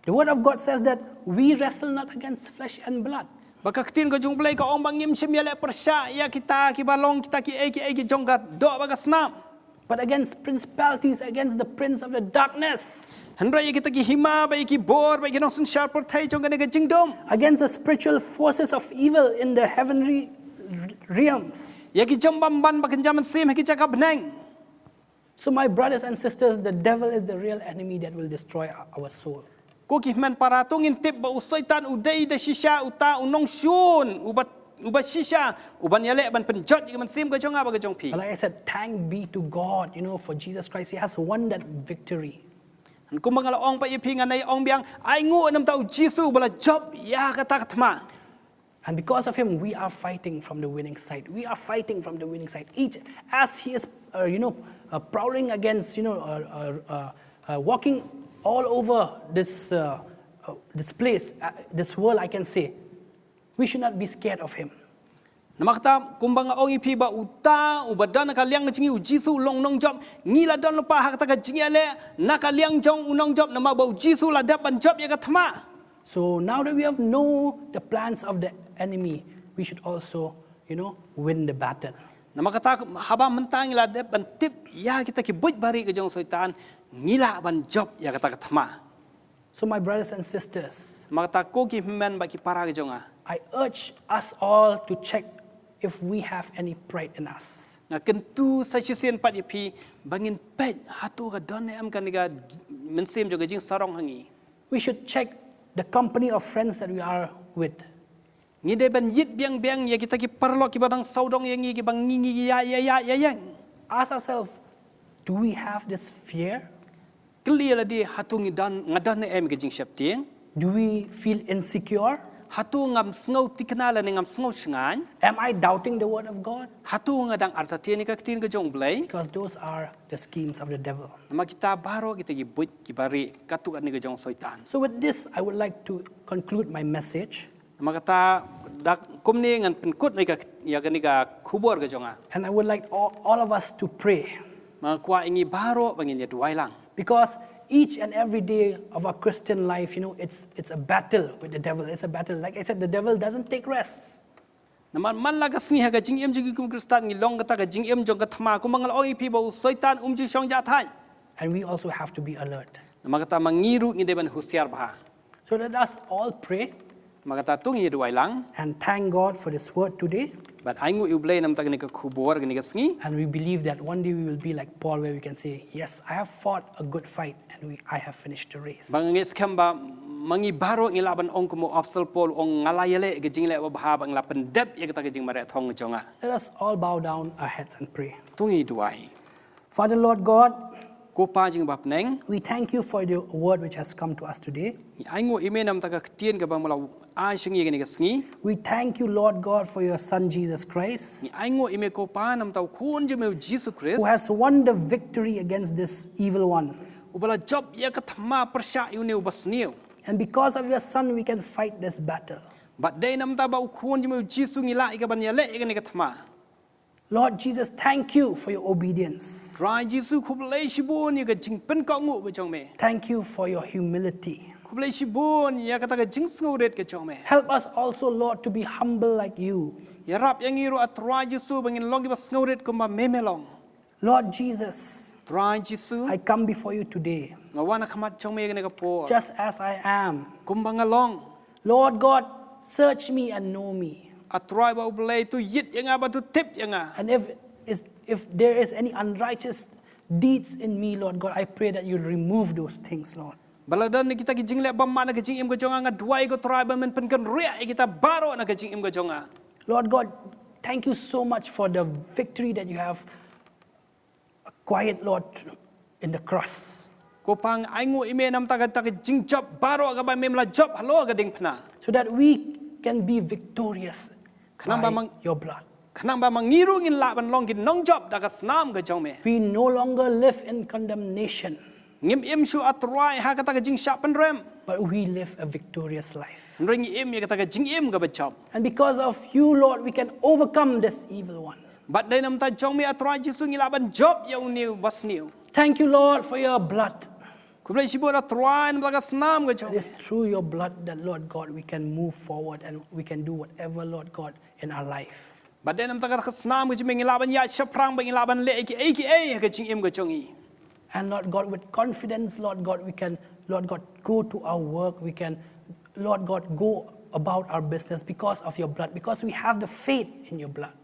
The word of God says that we wrestle not against flesh and blood, Ba ka ktien ka jong U Blei ka ong ba ngim shym ïaleh pyrshah ïa kita kiba long kita kiei kiei ki jong ka doh bad ka snam, but against principalities, against the prince of the darkness, hynrei ïa kita ki hima bad ïa ki bor bad ïa ki nongsynshar pyrthei jong kane ka jingdum, against the spiritual forces of evil in the heavenly realms. ïa ki jingbymman bakynja mynsiem ha ki jaka bneng. So, my brothers and sisters, the devil is the real enemy that will destroy our soul. Ko ki hynmen para, to ngin tip ba u Soitan u dei da shisha uta u nongshun uba, uba shisha uban ïaleh ban pynjot ïa ka mynsiem ka jong nga bad ka jong phi. But like I said, thank be to God, you know, for Jesus Christ. He has won that victory. Kumba nga la ong pat ïa phi, ngan ïa ong biang, ai nguh namar u Jisu uba la jop ïa kata ka thma. And because of him, we are fighting from the winning side. We are fighting from the winning side. Each, as he is, uh, you know, uh, prowling against, you know, uh, uh, uh, uh, walking all over this, uh, uh, this place, uh, this world, I can say, we should not be scared of him. Namar kata, kumba nga ong ïa phi ba uta uba don na ka liang ka jong ngi, u Jisu u long nongjop, ngi la don lypa ha kata ka jingïaleh na ka liang jong u nongjop, namar ba u Jisu la dep ban jop ïa ka thma. So now that we have know the plans of the enemy, we should also, you know, win the battle. Namar kata, haba mynta ngi la dep ban tip ïa kita ki buit barieh ka jong u Soitan, ngi lah ban jop ïa kata ka thma. So, my brothers and sisters, Namar kata, ko ki hynmen bad ki para ka jong nga, I urge us all to check if we have any pride in us. Nga kyntu sa shisien pat ïa phi ba ngin peit hato ka don ne em kane ka mynsiem jong ka jingsarong ha ngi. We should check the company of friends that we are with. Ngi dei ban ïit biang biang ïa kita ki paralok kiba dang sawdong ïa ngi, kiba ngi ngi ïa ïa ïa ïa ïeng. Ask ourselves, do we have this fear? Kylli ïa lade, hato ngi don, nga don ne em ka jingsheptieng? Do we feel insecure? Hato ngam sngew thikna lane ngam sngew shngaiñ? Am I doubting the word of God? Hato nga dang artatien ïa ka ktien ka jong U Blei? Because those are the schemes of the devil. Namar kita baroh kita ki buit ki barieh katto katne ka jong u Soitan. So with this, I would like to conclude my message. Namar kata, da kumne ngan pynkut ïa ka, ïa kane ka khubor ka jong nga. And I would like all, all of us to pray. Nga kwah ïa ngi baroh ba ngin ïa duwai lang. Because each and every day of our Christian life, you know, it's, it's a battle with the devil. It's a battle. Like I said, the devil doesn't take rest. Namar man la ka sngi ha ka jingim jong ngi kum u Khristan ngi long kata ka jingim jong ka thma, kumba nga la ong ïa phi ba u Soitan um ju shong jah thait. And we also have to be alert. Namar kata ma ngi ruh ngi dei ban husiar bha. So let us all pray. Namar kata to ngin ïa duwai lang. And thank God for this word today. Bad ai nguh ïa U Blei namar kane ka khubor kane ka sngi. And we believe that one day we will be like Paul, where we can say, "Yes, I have fought a good fight and we, I have finished the race." Ba nga ngeit skhem ba ma ngi baroh ngi lah ban ong kum u Apostol Paul u ong, nga la ïaleh ka jingleh babha bad nga la pyndep ïa kata ka jingmareh thong ka jong nga. Let us all bow down our heads and pray. To ngin ïa duwai. Father, Lord God, Ko Pa jingbapneng, we thank you for the word which has come to us today. ngi ai nguh ïa me namar ka ktien kaba me la ai sha ngi kane ka sngi. We thank you, Lord God, for your Son, Jesus Christ, Ngi ai nguh ïa me ko Pa namar u Khun jong me u Jisu Khrist, who has won the victory against this evil one. uba la jop ïa ka thma pyrshah ïa une uba sniew. And because of your Son, we can fight this battle. Bad dei namar ba u Khun jong me u Jisu ngi lah ïa ka ban ïaleh ïa kane ka thma. Lord Jesus, thank you for your obedience. Trai Jisu, khublei shibun ïa ka jingpynkohnguh ka jong me. Thank you for your humility. Khublei shibun ïa kata ka jingsngewrit ka jong me. Help us also, Lord, to be humble like you. Ïarap ïa ngi ruh, A Trai Jisu, ba ngin long kiba sngewrit kumba me me long. Lord Jesus, Trai Jisu, I come before you today, nga wan ha khmat jong me kane ka por, just as I am. kumba nga long. Lord God, search me and know me. A Trai Baba U Blei, to ïit ïa nga bad to tip ïa nga. And if is, if there is any unrighteous deeds in me, Lord God, I pray that you remove those things, Lord. Ba la don kita ki jingleh bymman na ka jingim ka jong nga, nga duwai ko Trai ba men pynkynriah ïa kita baroh na ka jingim ka jong nga. Lord God, thank you so much for the victory that you have acquired, Lord, in the cross. Ko Pa, nga ai nguh ïa me namar kata ka jingjop baroh kaba me me la jop halor ka diengphna. So that we can be victorious Khnang by ba mang- your blood. Khnang ba ma ngi ruh ngin lah ban long ki nongjop da ka snam ka jong me. We no longer live in condemnation. Ngim im shuh, A Trai, ha kata ka jingshah pynrem. But we live a victorious life. Hynrei ngi im ïa kata ka jingim kaba jop. And because of you, Lord, we can overcome this evil one. Bad dei namar jong me, A Trai Jisu, ngi lah ban jop ïa une u basniew. Thank you, Lord, for your blood. Khublei shibun, A Trai, namar ka snam ka jong It is through your blood that, Lord God, we can move forward and we can do whatever, Lord God, in our life. Bad dei namar ka snam ka jong me ngi lah ban ïaid shaphrang, ba ngi lah ban leh kiei kiei ha ka jingim ka jong ngi. And Lord God, with confidence, Lord God, we can, Lord God, go to our work. We can, Lord God, go about our business because of your blood, because we have the faith in your blood.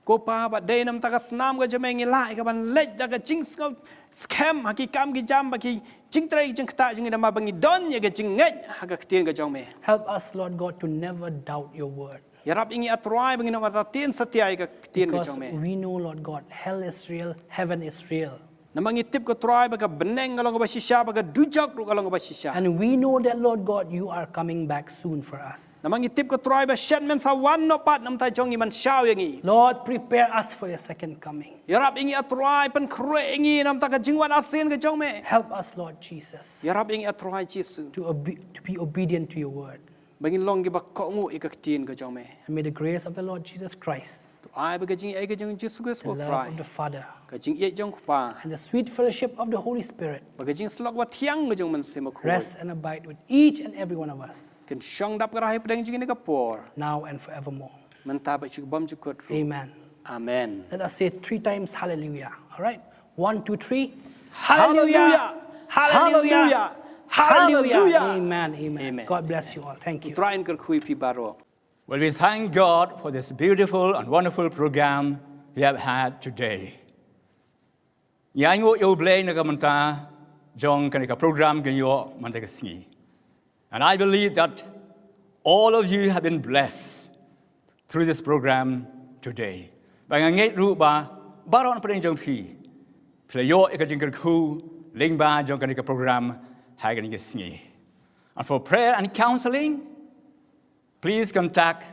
Ko Pa, bad dei namar ka snam ka jong me ngi lah ïa ka ban leit da ka jingsngew skhem ha ki kam ki jam bad ki jingtrei jingktah jong ngi, namar ba ngi don ïa ka jingngeit ha ka ktien ka jong me. Help us, Lord God, to never doubt your word. Ïarap ïa ngi, A Trai, ba ngin ym artatien satia ïa ka ktien ka Because jong me. We know, Lord God, hell is real, heaven is real. Namar ngi tip, ko Trai, ba ka bneng ka long kaba shisha, ba ka dujok ruh ka long kaba shisha. And we know that, Lord God, you are coming back soon for us. Namar ngi tip, ko Trai, ba shen men sa wan noh pat namar jong ngi ban shaw ïa ngi. Lord, prepare us for your second coming. Ïarap ïa ngi, A Trai, pynkhreh ïa ngi namar ka jingwan arsien ka jong me. Help us, Lord Jesus, Ïarap ïa ngi, A Trai Jisu, to, obe- to be obedient to your word. Ba ngin long kiba kohnguh ïa ka ktien ka jong me. And may the grace of the Lord Jesus Christ, To ai ba ka jingïeit ka jong Jisu Khrist, the ko love Trai, of the Father, ka jingïeit jong ko Pa, and the sweet fellowship of the Holy Spirit ba ka jingsyllok bathiang ka jong Mynsiem Bakhuid, rest and abide with each and every one of us, kan shong dap kyrhai hapdeng jong ngi ha kane ka por, now and forevermore. mynta bad sha ka bymjukut ruh. Amen. Amen. Let us say three times hallelujah. All right. One, two, three. Hallelujah. Hallelujah. Hallelujah. Amen. Amen. Amen. God bless you all. Thank you. Trai un kyrkhu ïa phi baroh. Well, we thank God for this beautiful and wonderful program we have had today. Ngi ainguh ïa U Blei na ka bynta jong kane ka program kaba ngi ïoh mynta ka sngi. And I believe that all of you have been blessed through this program today. Bad nga ngeit ruh ba baroh na pdeng jong phi, phi la ïoh ïa ka jingkyrkhu lyngba jong kane ka program ha kane ka sngi. And for prayer and counseling, please contact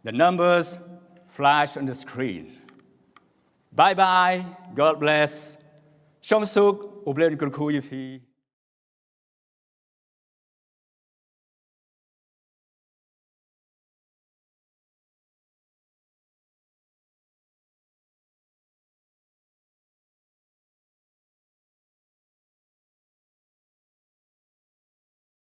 the numbers flashed on the screen. Bye bye. God bless. Shong suk, U Blei un kyrkhu ïa phi.